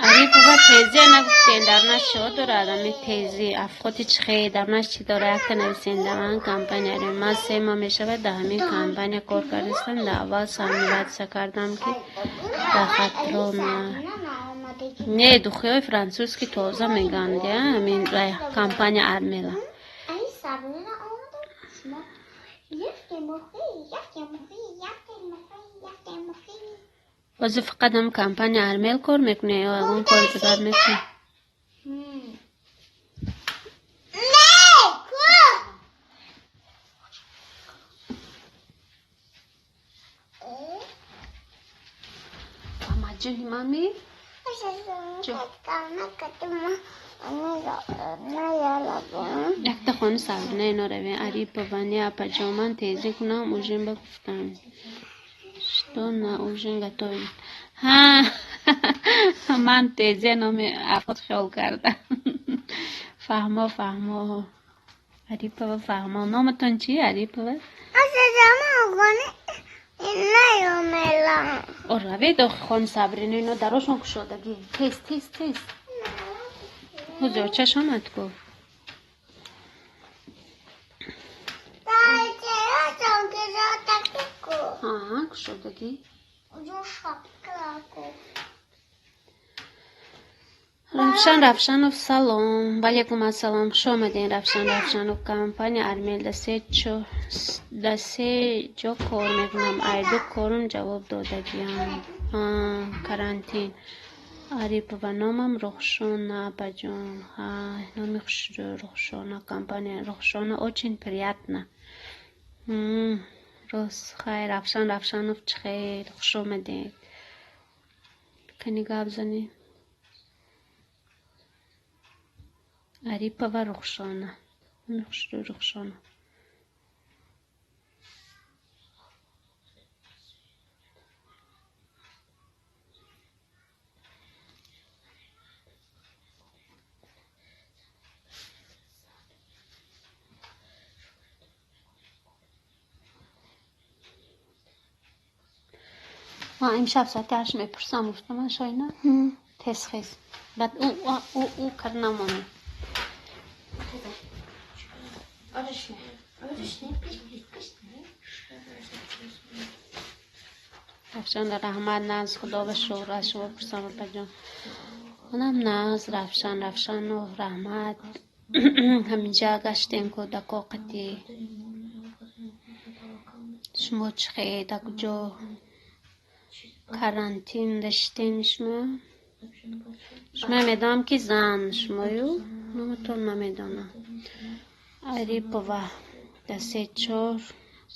Арипова тезия нагуфтен, дар нас чиҳо дорад? Ами тезӣ, афхоти чӣ хе, дар нас чӣ дорад? Якта нависенда ман компания дорем. Ман 3 моҳ мешавад дар ҳамин компания кор кардастам. Дар аввал сомневаться кардам ки дар хатро не, духиҳои французски тоза мегӯянд, ҳамин компания Армела. Ҳозир фақат ҳам компания Армел кор мекунед ё ягон кори дигар мекунед? Ҷони мами? Якта Хони Сабрина ино равем. Арипова не, апаҷон, ман тезӣ кунам, ужин ба гуфтам. Что на ужин готовить? Ҳа, ман тезе номи афрод хиёл кардам. Фаҳмо, фаҳмо. Арипова фаҳмо. Номатон чи, Арипова? О, равед охи хони Сабрина ино дарошон кушодагӣ. Тез, тез, тез. Ҳозир очаш омад ку. Кушодагӣ. Равшан Равшанов, салом. Валейкум ассалом. Хуш омадем, Равшан Равшанов. Компания Армел да се ҷо кор мекунам. Айду корум ҷавоб додагиам. Карантин. Арипова, номам Рухшона, апаҷон. Ҳа, номи хушрӯ Рухшона, компания Рухшона, очень приятно. Рост, хайр, Равшан Равшанов, чӣ хел? Хуш омадед. Кани гап занед. Арипова Рухшона. Номи хушрӯ Рухшона. Ман имшаб соати 8 мепурсам, гуфтам, Шоина. Тез хез. Баъд ӯ кар намонад. Равшан раҳмат, наз, худо ба шукр, аз шумо пурсам, апаҷон. Манам наз, Равшан Равшанов, раҳмат. Ҳаминҷа гаштем кӯдако қатӣ. Шумо чӣ хел, дар куҷо карантин доштем шумо? Шумо медонам ки зан шумою, номатон намедонам. Арипова да се чор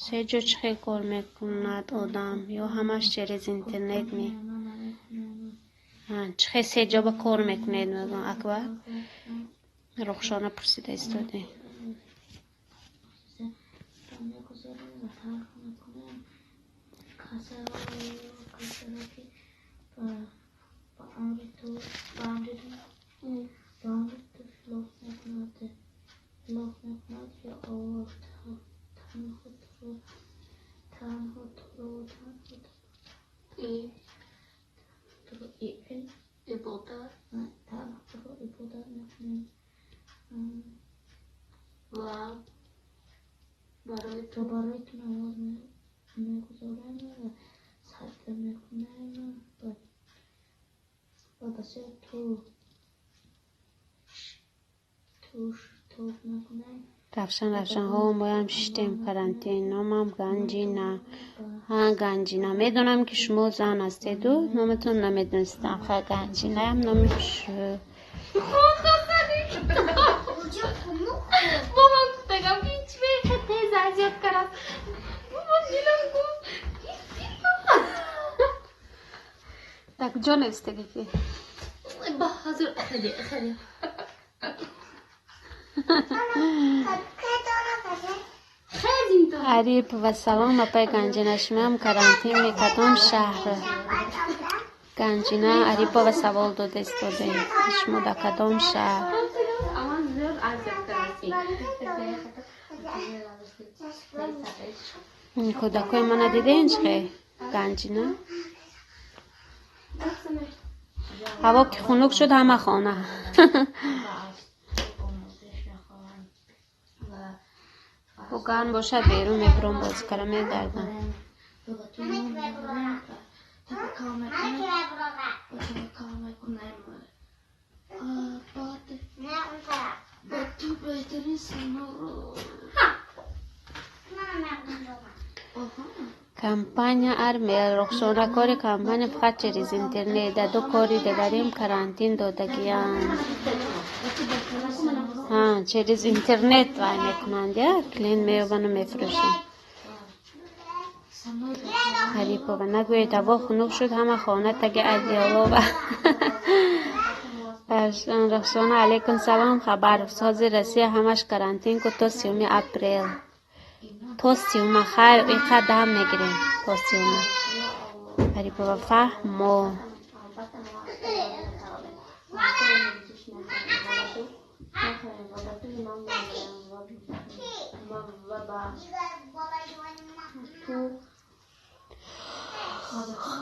се ҷо чӣ хел кор мекунад одам ё ҳамаш через интернет ме? Чӣ хел се ҷо ба кор мекунед, мегӯям, Акбар? Рухшона пурсида истодем. Барои ту намоз мегузорем ва саҷда мекунем ва ба сӯи ту шитоб мекунем. Равшан Равшан, ҳо, моям шиштем карантин. Номам Ганҷина. Ҳа, Ганҷина. Медонам ки шумо зан ҳастеду, номатон намедонистам. Ха, Ганҷинаям номи хушрӯ. Дар куҷо навистагӣ ки? Арипова, салом, апай Ганҷина. Шумоям карантин мекардам шаҳр. Ганҷина Арипова савол дода истодем. Шумо дар кадом шаҳр? Кӯдакҳои мана дидем чӣ хел? Ганҷина? Ҳаво ки хунук шуд, ҳама хона. Бо гарм бошад, берун мебурам, бозӣ кара мегардам. Компания Армел, Рухшона, кори компания фақат через интернет. Дар ду кори дигарим карантин додагиянд. Ҳа, через интернет вай мекунанд, я? Клиент меёбану мефурӯшанд. Арипова, нагӯед, ҳаво хунук шуд, ҳама хона таги одеялова. Рахшона, алейкум салом. Хабаровск ҳозир Россия ҳамаш карантин ку то 30-уми апрел. То 30-ума хайр, иқа дам мегирем то 30-ума. Арипова, фаҳмо.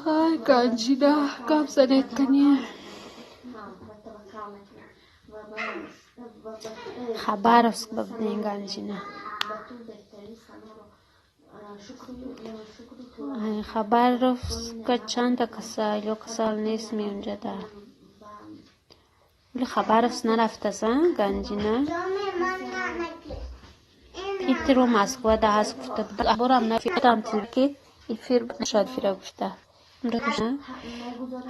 Хай, Ганҷина, гап занед кани. Хабаровск ба будем, Ганҷина. Хабаровска чанда касал ё касал нест меунҷада? Вале Хабаровск нарафтаса, Ганҷина? Питеру Москва да ҳаст гуфта буд. Борам нафидам ки эфир шояд эфира гуфта.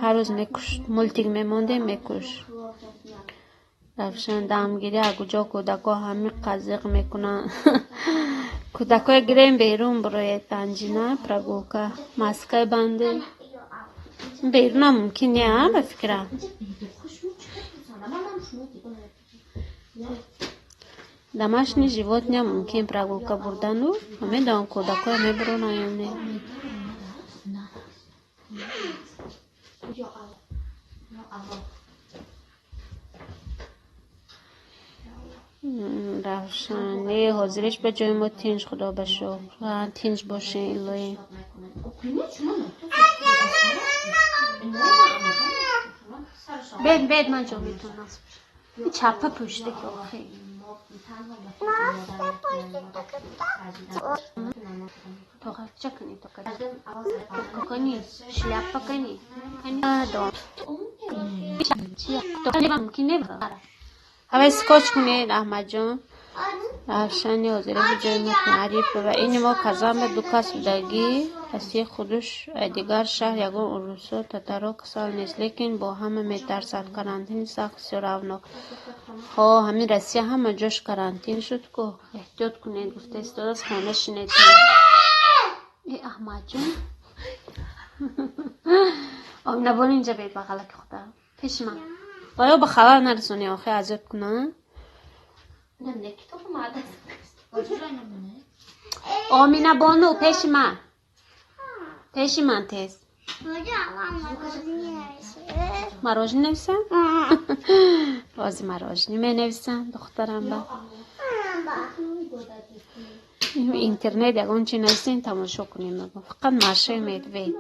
Ҳар рӯз мекушт, мультик мемондем, мекушт. Равшан, дамгирӣ куҷо кӯдако ҳами қазиқ мекунанд. Кӯдакое гирем, берун бироед, Ганҷина, прогулка. Маскаи банде. Берунам мумкин не, а, ба фикрам. Домашний животные мумкин прогулка бурдану, намедонам, кӯдакое мебуронанд ё не. Равшан, не, ҳозириш ба ҷои мо тинҷ, худо ба шукр. Тинҷ бошен, илоҳӣ. Бед, бед, ман ҷо метавонам. Чапа пӯшида ки охи. Тоқача кани, тоқача. Кани, шляпа кани. Кани дон. Мумкин не. Ҳавай скотч кунед, Аҳмадҷон. Равшани, ҳозира ба ҷои мо Арипова. Ини мо Казанба ду кас будагӣ. Россия худуш дигар шаҳр ягон урусо, татаро касал нест, лекин бо ҳама метарсад. Карантини сахт всё равно. Ҳо, ҳамин Россия ҳама ҷош карантин шуд ку. Эҳтиёт кунед, гуфта истодааст, хона шинед. Э, Аҳмадҷон. Оминабону, инҷа бед, бағалаки худа. Пеши ман. Ва ё ба халал нарасонӣ, охи азёб кунанд. Оминабону, пеши ман. Пеши ман тез. Мороженое нависам? Бози мороженое менависам, духтарам ба. Интернет ягон чи нависем, тамошо кунем. Фақат Маша и Медведь.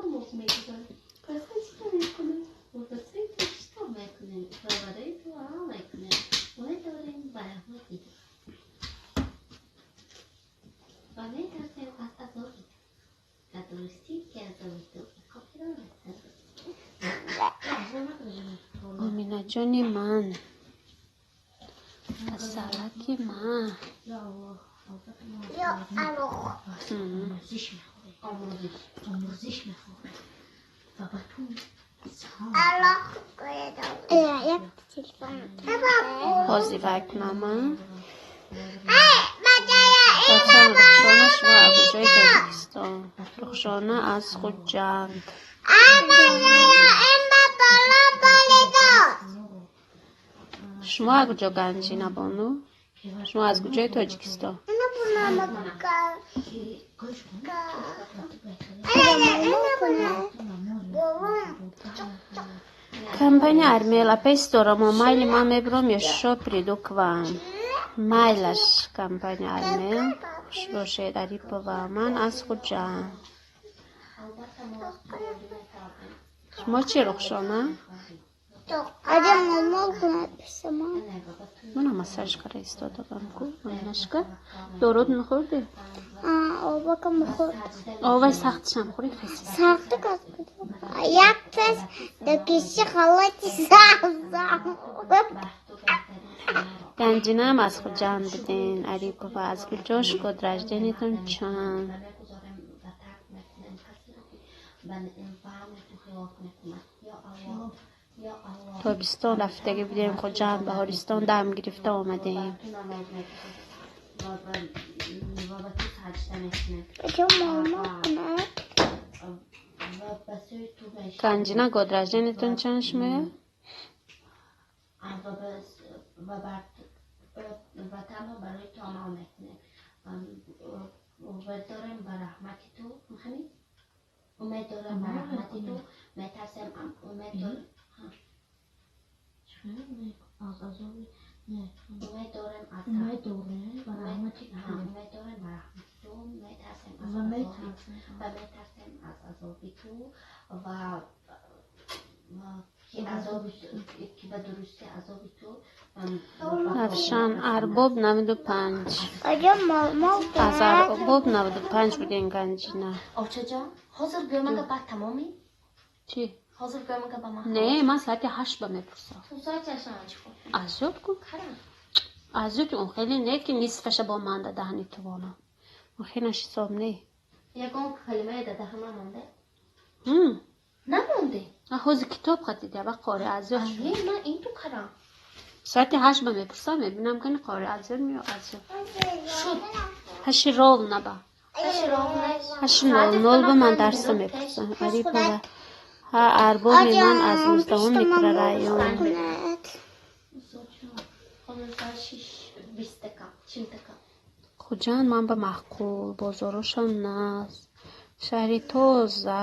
Оминаҷони ман, асалаки ман. Ҳозир вай кунам, а? Рухшона, шумо аз куҷои Тоҷикистон? Рухшона аз Хуҷанд. Шумо аз куҷо, Ганҷина бону? Шумо аз куҷои Тоҷикистон? Компания Армел, апай Ситорамо, майли, ман мебурам ё шо приду к вам? Майлаш, компания Армел. Хуш бошед, Арипова. Ман аз Хуҷанд. Шумо чӣ, Рухшона? Мана массаж кара истодагам ку, Аминашка. Дорут мехӯрдӣ? Овай сахтшам хӯри хеси. Як кас дар киши халати сабзам. Ганҷинаам аз Хуҷанд буден. Арипова, аз куҷош год рождения тон чанд? Тобистон рафтагӣ будем Хуҷанд, баҳористон дам гирифта омадем. Ганҷина, год рождения тон чанд шумоя? Ва бар ва танҳо барои ту амал мекунем. Умед дорем ба раҳмати ту, мехонӣ? Умед дорем ба раҳмати ту, метарсем, умед дорем. Аз азоби не. Умед дорем аз Умед дорем ба раҳмати ту. Умед дорем ба раҳмати ту, метарсем аз Ва азоби метарсем. Ва метарсем аз азоби ту ва ки азоби ки ба дурустӣ азоби ту. Равшан, Арбоб 95. Оҷа мол-мол. Аз Арбоб 95 будем, ганҷина. Очаҷон, ҳозир гӯмага баъд тамомӣ? Чӣ? Ҳозир гӯмага ба ман. Не, ман соати 8 ба мепурсам. Ту соати 8 чӣ кор? Азёд ку. Карам. Азёд он хеле не, ки нисфаша бо ман дадаҳани тувонам. Он хелаш ҳисоб не. Ягон калимае дадаҳама монде? Ҳм. Намонде? А ҳозир китоб хатида ва қори азёд шуд. Не, ман ин ту карам. Соати 8 ба мепурсам, мебинам ки қори азёд меё азёд. Шуд. Ҳаши ров наба. Ҳаши ров не. 8:00 ба ман дарса мепурсам. Арипова. Ҳа, Арбоби ман аз 19-ум микрорайон. Ҳозир соат 6:20, 40. Хуҷанд ман ба маъқул, бозорошон наст, шаҳри тоза.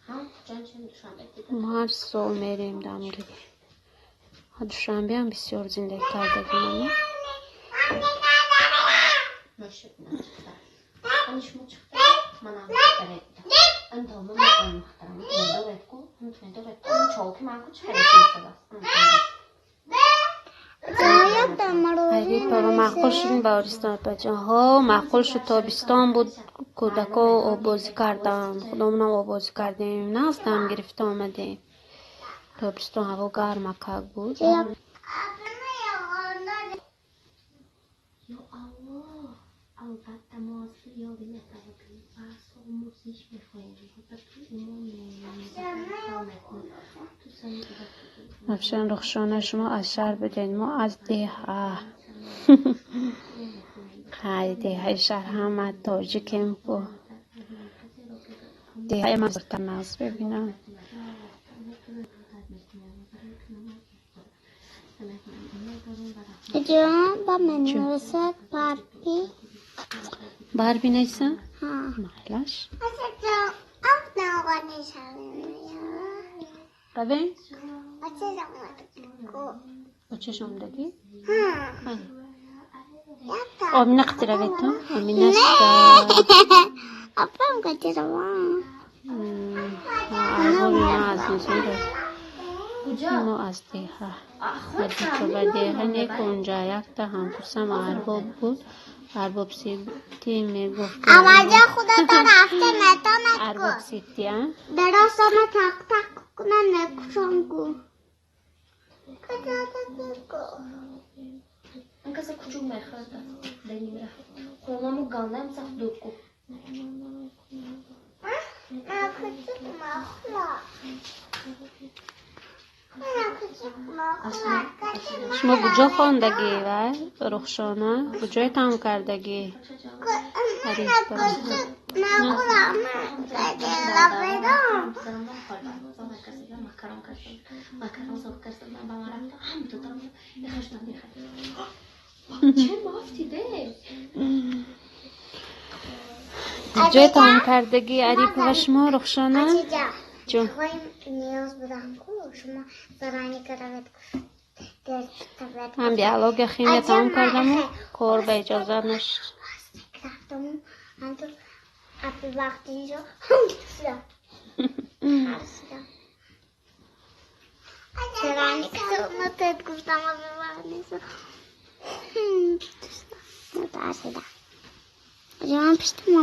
Ҳам Хуҷанд, чен Душанбе дида. Мо ҳар сол мерем дамгирӣ. Душанбеам бисёр зиндагӣ кардагимана. Нашуд, нашуд. Ани шумо чиқта, манам духтаре будам. Ан дома ман ан мухтарам. Медоред ку, медоред ку, чолки ман ку чӣ хеле шудааст. Арипова, маъқул шуд Баҳористон, апаҷон? Ҳо, маъқул шуд. Тобистон буд, кӯдако оббозӣ карданд. Худомонам оббозӣ кардем. Нағз дам гирифта омадем. Тобистон ҳаво гармакак буд. Ё Аллоҳ, албатта мо аз ту ёрӣ металабем ва аз ту омӯзиш мехоҳем ва ба ту имон меорем ва таваккал мекунем. Ту самеъ ва Равшан, Рухшона, шумо аз шаҳр будед, мо аз деҳа. Ҳай, деҳаи шаҳр ҳама тоҷикем ку. Деҳаи ман бузургтар нағз бибинам. Ҷон, ба ман мерасад Барби. Барби нестам? Ҳа. Майлаш. Равем? Очаш омадагӣ? Омина қити равед ту? Омина шуда. Апам қити равам. Арбоби ман аз нузур. Мо аз деҳа. Ба деҳа не, ку унҷа якта ҳамкурсам Арбоб буд. Арбоб Сити мегуфт. Аввалҷа худатон рафта метонад ку. Арбоб Сити, а? Даросама тақ-тақ кунан мекушам ку. Анкаса кучук мехӯрда. Данимра. Хонаму гандаам сахт дур ку. Ман кучук махла. Шумо куҷо хондагӣ вай, Рухшона? Куҷое тамом кардагӣ? Арипова. Куҷое тамом кардагӣ, Арипова, шумо, Рухшона? Ҷон. Ман биология, химия тамом кардаму кор ба иҷозат нашуд. ХГУ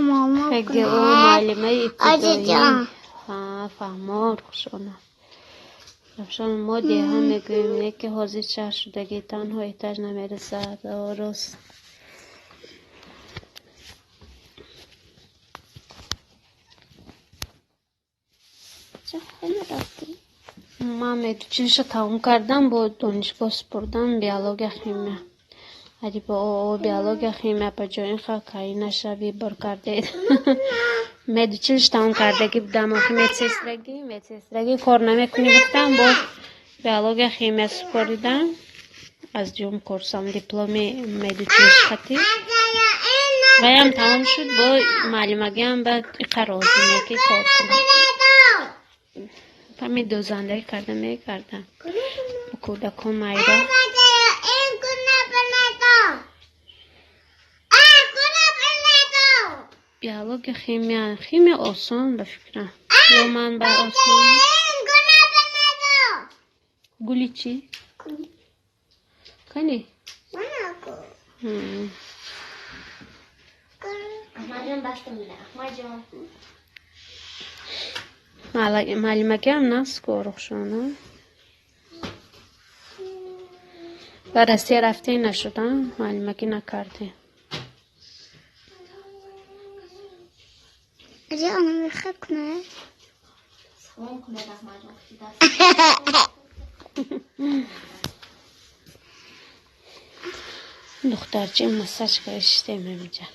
муаллимаи ибтидоӣ. Ҳа, фаҳмо, Рухшона. Равшан, мо деҳа мегӯем, не ки ҳозир шаҳр шудагӣ, танҳо этаж намерасад. Рост. Ман медучилище тамом кардам, бо донишгоҳ супурдам биология, химия. Арипа, о, биология, химия, апаҷон, ин ха кай нашави бор кардед. Медучилище тамом кардагӣ будам, охи медсестрагӣ кор намекунӣ гуфтам, боз Биология, химия супоридам. Аз дуюм курсам дипломи медучилище хати. Ваям тамом шуд, бо муаллимагиам баъд иқа розӣ не ки кор кунам. Ҳамин дӯзандагӣ карда мекардам. Бо кӯдакон майда. Биология, химия. Химия осон ба фикрам. Ё ман ба осон. Гули чӣ? Кани? Муаллимагиам наску Рухшона. Ба Россия рафтем нашуда, муаллимагӣ накардем. Духтарчи массаж кардем ҳаминҷа.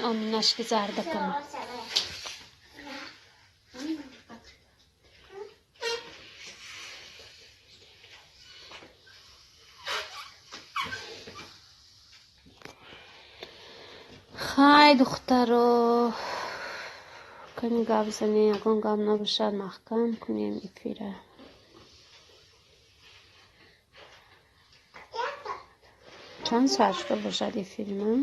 Оминашки зардакама. Хай, духтаро, кани гап занем, ягон гап набошад, маҳкам кунем эфира. Чанд соат шуда бошад эфири ман?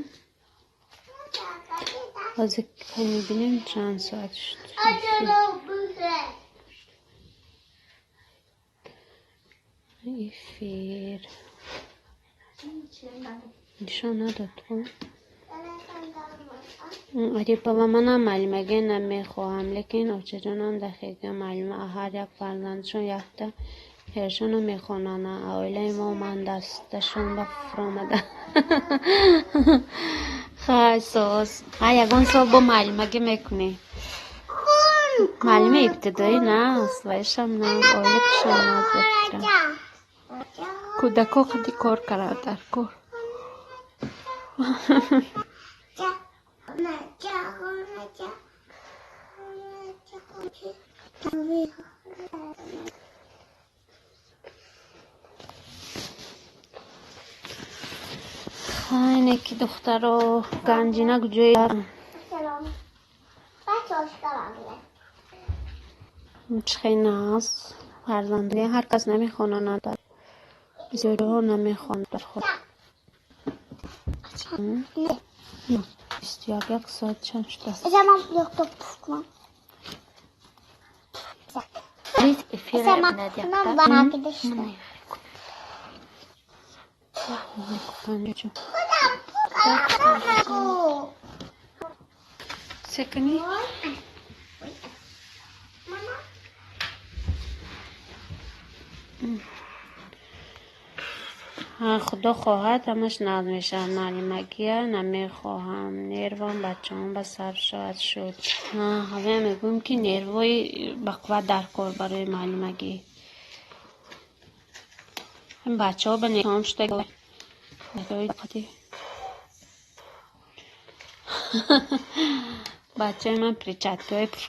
Ҳозир кани бинем чанд соат шуд. Эфир нишон надод. Арипова, манам муаллимагӣ намехоҳам, лекин очаҷонам дар хега муаллима, ҳар як фарзандашон якта ҳершонро мехонанд. Оилаи мо ман дасташон ба фуромада. Хай, соз. Хай, ягон сол бо муаллимагӣ мекунӣ. Муаллими ибтидоӣ наст, вайшам наст, оилакашам наст ба фикрам. Кӯдако қади кор карда дар кор. Хайне ки духтаро, ганҷина куҷои? Чӣ хел нағз фарзандагӣ, ҳар кас намехонад, бисёриҳо намехонанд дар худ. 21, як соат чанд шудааст? Эфира Секани? Худо хоҳад, ҳамаш нағз мешавад. Муаллимагия намехоҳам, нервам бачаҳом ба сар шояд шуд. Ҳамая мегӯем ки нервҳои бақувват дар кор барои муаллимагӣ. Бачаҳо ба нервҳом шуда. Бачаи ман перчаткаҳои пуф